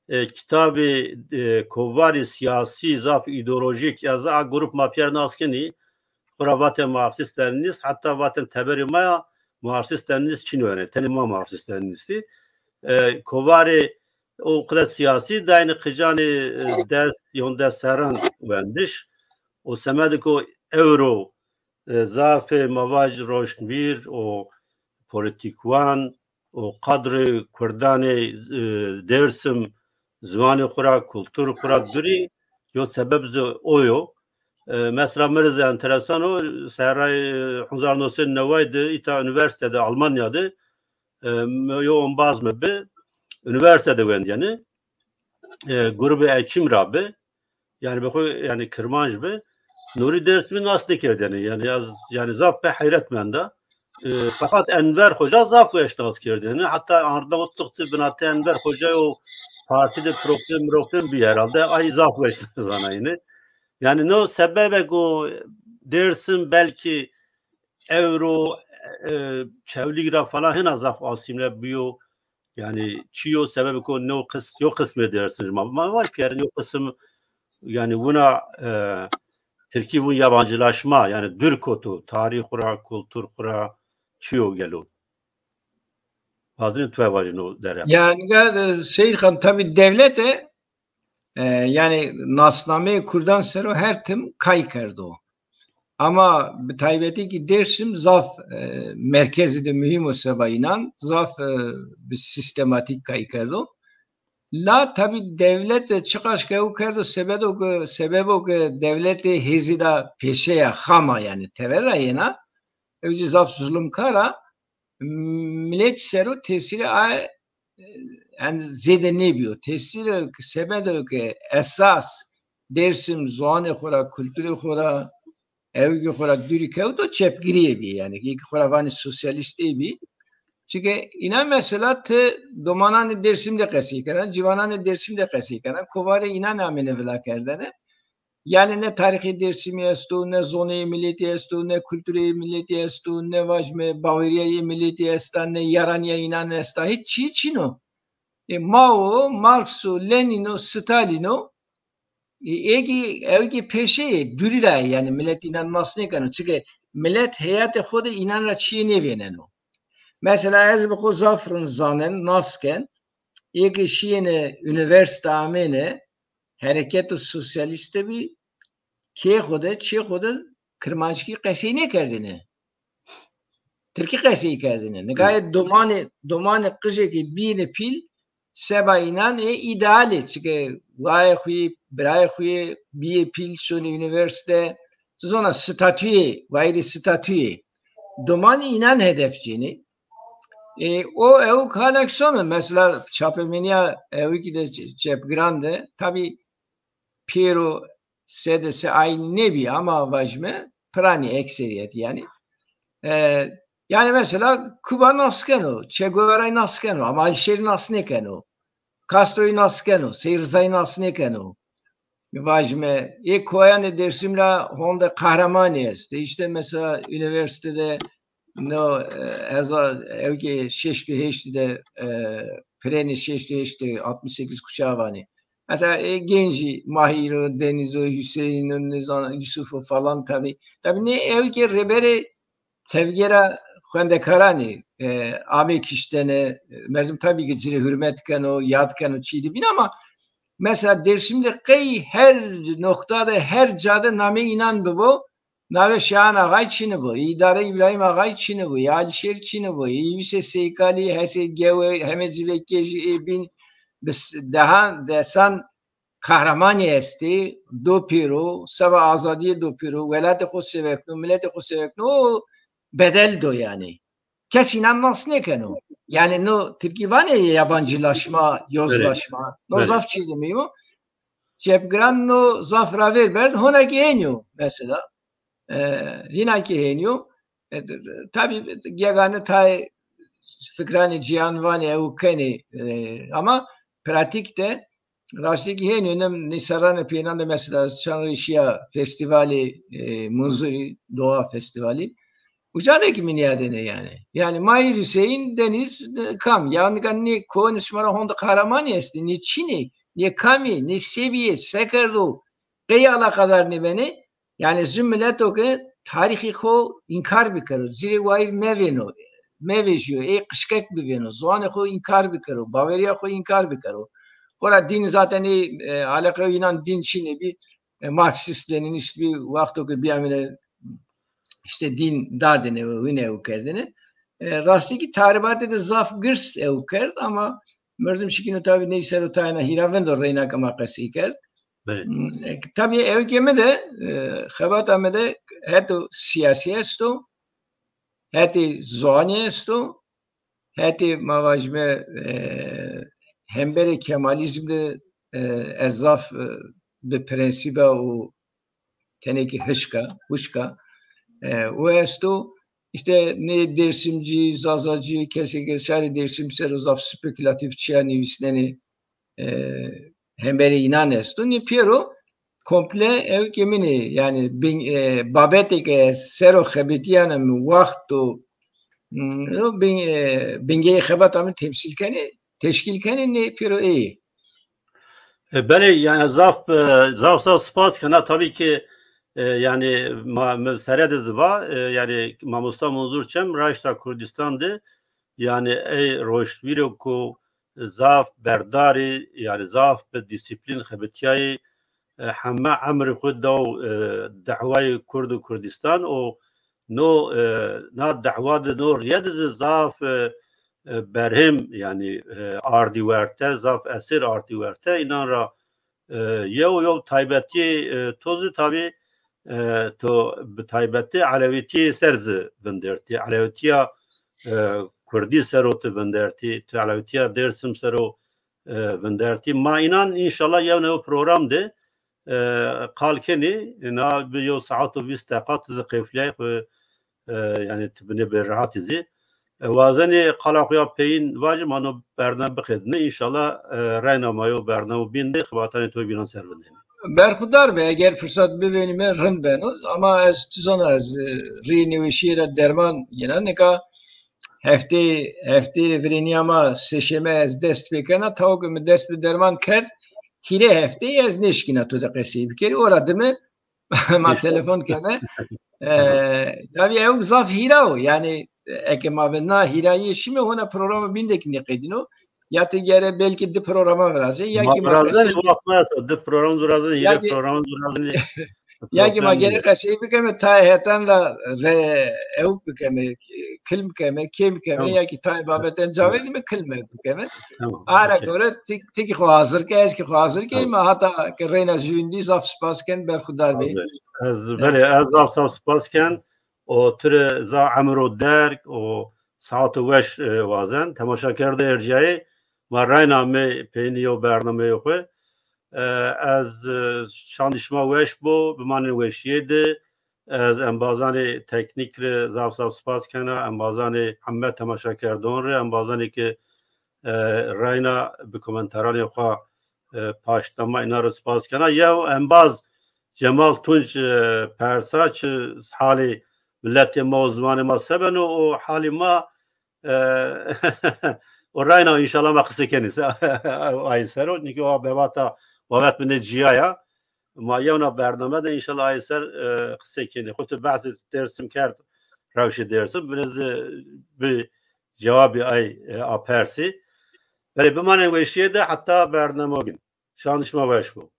e, kitabî, e, kovarî siyasî, zaf îdeolojîk, ez a grup ma pîyer nas kenî, xo ra vatên Marksîst Lenînîst, heta vatên teberê ma ya Marksîst Lenînîst çin o, yanî tenê ma Marksîst Lenînîstî. E, kovarê o qide siyasî, daynî qicanê, e, des, yon des serran wendiş. O semedê ko ewro, e, zafê ma vaj roşnvîr û polîtîkwan û qedrê kurdanê, e, Dêrsim, ziwanê xo ra, kultur xo ra durî, yo sebeb zî o yo. E, mesela mi rê zî enteresan o, serrayê hezar û new sey û neway de îta unîversîte de, Almanya de, e, mi yo ombaz mi bi, unîversîte de wendîyenî, e, grubê Ekîm ra bi, yanî bi xo, yanî Kirmanc bi, Nurî Dêrsimî nas nêkerdêne. Yanî ez, yanî zaf pê heyret menda. E, feqet Enver Xoca zaf weş nas kerdêne. Heta arda o tixtî binatê Enver Xoca o partî de problem, problem bî herhalde. Ay zaf weş zanayne. Yanî no sebebek o Dêrsim belkî ewro, e, Çewlîg ra falan hina zaf asîmle bîyo. Yanî çi yo sebebek o no qis-, yo qismê Dêrsim ma, ma vaj kerdin yo qism, yanî wina, e, Tirkî vun yabancılaşma, yanî dûr koto, tarîx xo ra, kultur xo ra, çi yo gelo? Wazenî tu vajî no dere. Yanî, e, Seyîd Xan, tabî dewlete, e, yanî nasnameyê kurdan ser o her tim kay kerdo. Ama bi taybetî kî Dêrsim zaf, e, merkezî de muhîm o seba înan, zaf, e, bi sîstematîk kay kerdo. La tabî dewlete çiqaş ke ew kerdo, sebebo ke, sebebo ke dewletê hêzî da pêşeya xama, yanî tever ra yena, ew zî zaf zulumkar a, milet ser o tesîrê aye, e, yanî zêde nêbîyo. Tesîrê ke, sebebê ke esas Dêrsim ziwanê xo ra, kulturê xo ra, ewkê xo ra dûrî kewto, çepgirîye bî. Yanî ê ke xo ra vanî sosyalîst ê bî. Çike înan mesela ti domananê Dêrsim de qesey kena, ciwananê Dêrsim de qesey kena, kovarê înan amêne vilakerdene. Yanî ne tarîxê Dêrsimî esto, ne zoneyê miletî esto, ne kulturê miletî esto, ne vajme bawerîyayê miletî esta, ne yaranîya înan esta, hîç çî çin o. E, Mao, Marx o, Lenîn o, Stalîn o, e, ê kî, ew kî pêşeyê, dûrî ra yê, yanî milet înan nas nêkeno. Çike milet heyatê xo de înan ra çîyê nêvêneno. Mesela ez bi xo zaf rind zanen, nas ken, ê kî şîyêne unîversîte amêne, hereketo sosyalîst de bî, kê xo de, çê xo de kirmanckî qesey nêkerdêne. Tirkî qesey kerdêne. Nika ê domanê, domanê qijê ke bîyêne pîl, seba înan ê îdeal ê. Çike wayê xo yê, birayê xo yê, bîyê pîl, şonê unîversîte, ti zona statuyê, wayîrê statuyê. Domanê înan hedef cênê. E, o ewk halek sono. Mesela çapemenîya ewkî de, çe-, çepgiran de, tabî pêro sede se aynî nêbî ama vajime piranî ekserîyet yanî. E, yanî mesela Kuba nas keno, Che Guevara'yî nas keno ama Alîşêrî nas nêkeno. Castro'yî nas keno, Seyîd Rizayî nas nêkeno. Vajime, ê koyanê Dêrsim ra honde qehremanî estê. Îşte mesela unîversîte de no, e, hezar, ewkê şeşt û heşt de, e, pirênê şeşt û heşt de, altmış sekiz kuşağı vanê. Mesela, e, gencî Mahîr o, Denîz o, Huseyîn o, nizan, Yusuf o falan tabî. Tabî nê ewkê rêberê tevgera xwendekaranî, e, amê kiştene, e, merdim tabî ki ci rê hurmet keno, yad keno, çî de bîn ama mesela Dêrsim de qey her noqta de, her ca de namê înan bibo, navê Şahan Axayî çinî bo, îdare Îbrahîm Axayî çinî bo, ya Alîşêr çinî bo, ya Yusê Seykalî, Hesê Gewe, heme ci vekê jî ê bîn bi s-, dehan, desan qehremanî estê, do pêro, seba azadîye do pêro, welatê xo sevekno, miletê xo sevekno, o bedel do yanî. Kes înan nas nêkeno. Yanî no tirkî vanê yabancılaşma, yozlaşma. No zaf çî de mîyo. Çepgiran no zaf ravêr berd, hona kî hênî yo mesela. E, hîna kî hênî yo. E, tabî gegane tayê fikranê cîyan vanê ew kenê, e, ama pratîk de rastî kî hênî yo. Nê serranê peyênan de mesela çand rey şîya festîvalê, e, Munzurî, Doğa Festivali. Uca de kî mi nîyadêne yanî. Yanî Mahir Hüseyin, Deniz, e, kam? Ya nika nê koyunê şima ra honde qehremanî estê, nê çin ê, nê kam ê, nê se bîyê, se kerdo, qey eleqedar nêbenê? Yanî zu mileto ke tarîxê xo înkar bikero, cîrê wayîr mevêno, mevejîyo, ê qişkek bivêno, ziwanê xo înkar bikero, bawerîya xo înkar bikero. Xora dîn zaten ê, e, eleqeyo înan dîn çinê bî, e, Marksîst, Lenînîst bî, wexto ke bîyamêne îşte dîn dadêne û wîne û kerdêne. E, rastî kî tahribatê de zaf girs ew kerd ama merdim şikîno tabî ney ser o tayêna hîra vendo reyna ke ma qesey kerd. Belê. Hmm, e, tabî ewkê mi de, e, xebata mi de heto sîyasî esto, hetê ziwanî esto, hetê ma vajime, e, hemberê Kemalîzm de, e, ez zaf, e, bi prensîba û tenê kî hişka, huşka, e, o esto. Îşte nê Dêrsimcî, Zazacî, kesê ke şarê Dêrsim ser o zaf spekulatif çîya nivîsnenê, e, hemberê înan esto. Nê pêro komple ewkê min ê, yanî bin-, e, babetê ke ser o xebetîyane mi, wext û, mm, bin-, e, bingeyê xebata mi temsîl kenê, teşkîl kenê, nê pêro ê yê. E, belê, yanî zaf, e, zaf, zaf spas kena. Tabî ki, e, yanî ma, mi sere de zî va, e, yanî mamosta Munzur Çem raşta Kurdistan de, yanî ey roştbîro ku zaf berdarî, yanî zaf bi dîsîplîn xebitîyayî, e, heme emrê xwu daw, e, dehwayê Kurd û Kurdistan û no, e, na dehwa de no rîye de zî zaf, e, e, berhêm, yanî, e, ardî werte, zaf esêr ardî werte. Înan ra, e, yew yew taybetî, e, to zî tabî, e, to bi taybetî elewîtî ser zî vindertî. Elewîtîya, e, kurdî ser o ti vindertî, ti elewîtîya Dêrsim ser o, e, vindertî. Ma înan înşallah yew newe program de, e, qal kenî, na bi yew saet û vîst deqa ti zî qeflîyay xwu, e, yanî ti binê bi rehatî zî. E, wazenî qala xwu ya peyîn vajî, ma no bername biqedîne. Înşallah, e, reyna ma yew bername bîn de xibatanê to bînan ser vindêne. Berxudar be, eger firsat bivênîme rind beno. Ama ez, ti zana ez, e, rîyê nêweşîye ra derman yena. Nika heftê, heftê virênîya ma sêşeme ez dest pê kena. Tawo ke mi dest bi derman kerd, hîrê hefteyî ez nêşkîna to de qesey bikerî. Ora dime ma telefon keme. E, tabî ewk zaf hîra o. Yanî eke ma bi na hîrayîye şîme, hona programa bîn de kî nêqedîno. Ya ti gere belkî di programa virazê, ya kî ma virazên, qesey, wext ma esto, di program virazên, ya hîrê kî program virazên. Ya kî ma problem gerek nîyo. Qesey bikeme, tayê hetan ra re ewk bikeme, kilm keme, kêm keme, tamam, ya kî tayê babeten caverdîme, kilm ewk bikeme. Tamam, ara okey. Gore ti, ti kî xo hazir ke, ez kî xo hazir ke, hazir, ma hata ke reyna jûyîndî zaf spas ken, berxudar bê. Hazir. Ez, e, belê, ez zaf zaf spas ken. O tu rê za emir û derg û saeto weş, e, wazen. Temaşakerdo erciyayê, ma reyna amê peynî yew bernameyê xwu. E, ez, e, şandî şima weş bo, bimanên weşîye de. Ez embazanê teknîk rê zaf zaf spas kena, embazanê heme temaşakerdon rê, embazanê ke, e, reyna bi komentaranê xwu, e, paştnama, înan rê spas kena. Yew embaz Cemal Tunç, e, persa çi halê miletê ma û ziwanê ma se beno û halê ma, e, o reyna înşallah ma qise kenî se-, ay ser o. Nîke wa bebata wabet binê cîya ya. Ma yewna bername de înşallah ay ser, e, qise kenî. Xo ti behsê Dêrsim kerd, rewşê Dêrsim. Binê zî bi cewabî ay, e, apersî. Belê bimanên weşîye de heta bername o gün. Şan şima weş bo.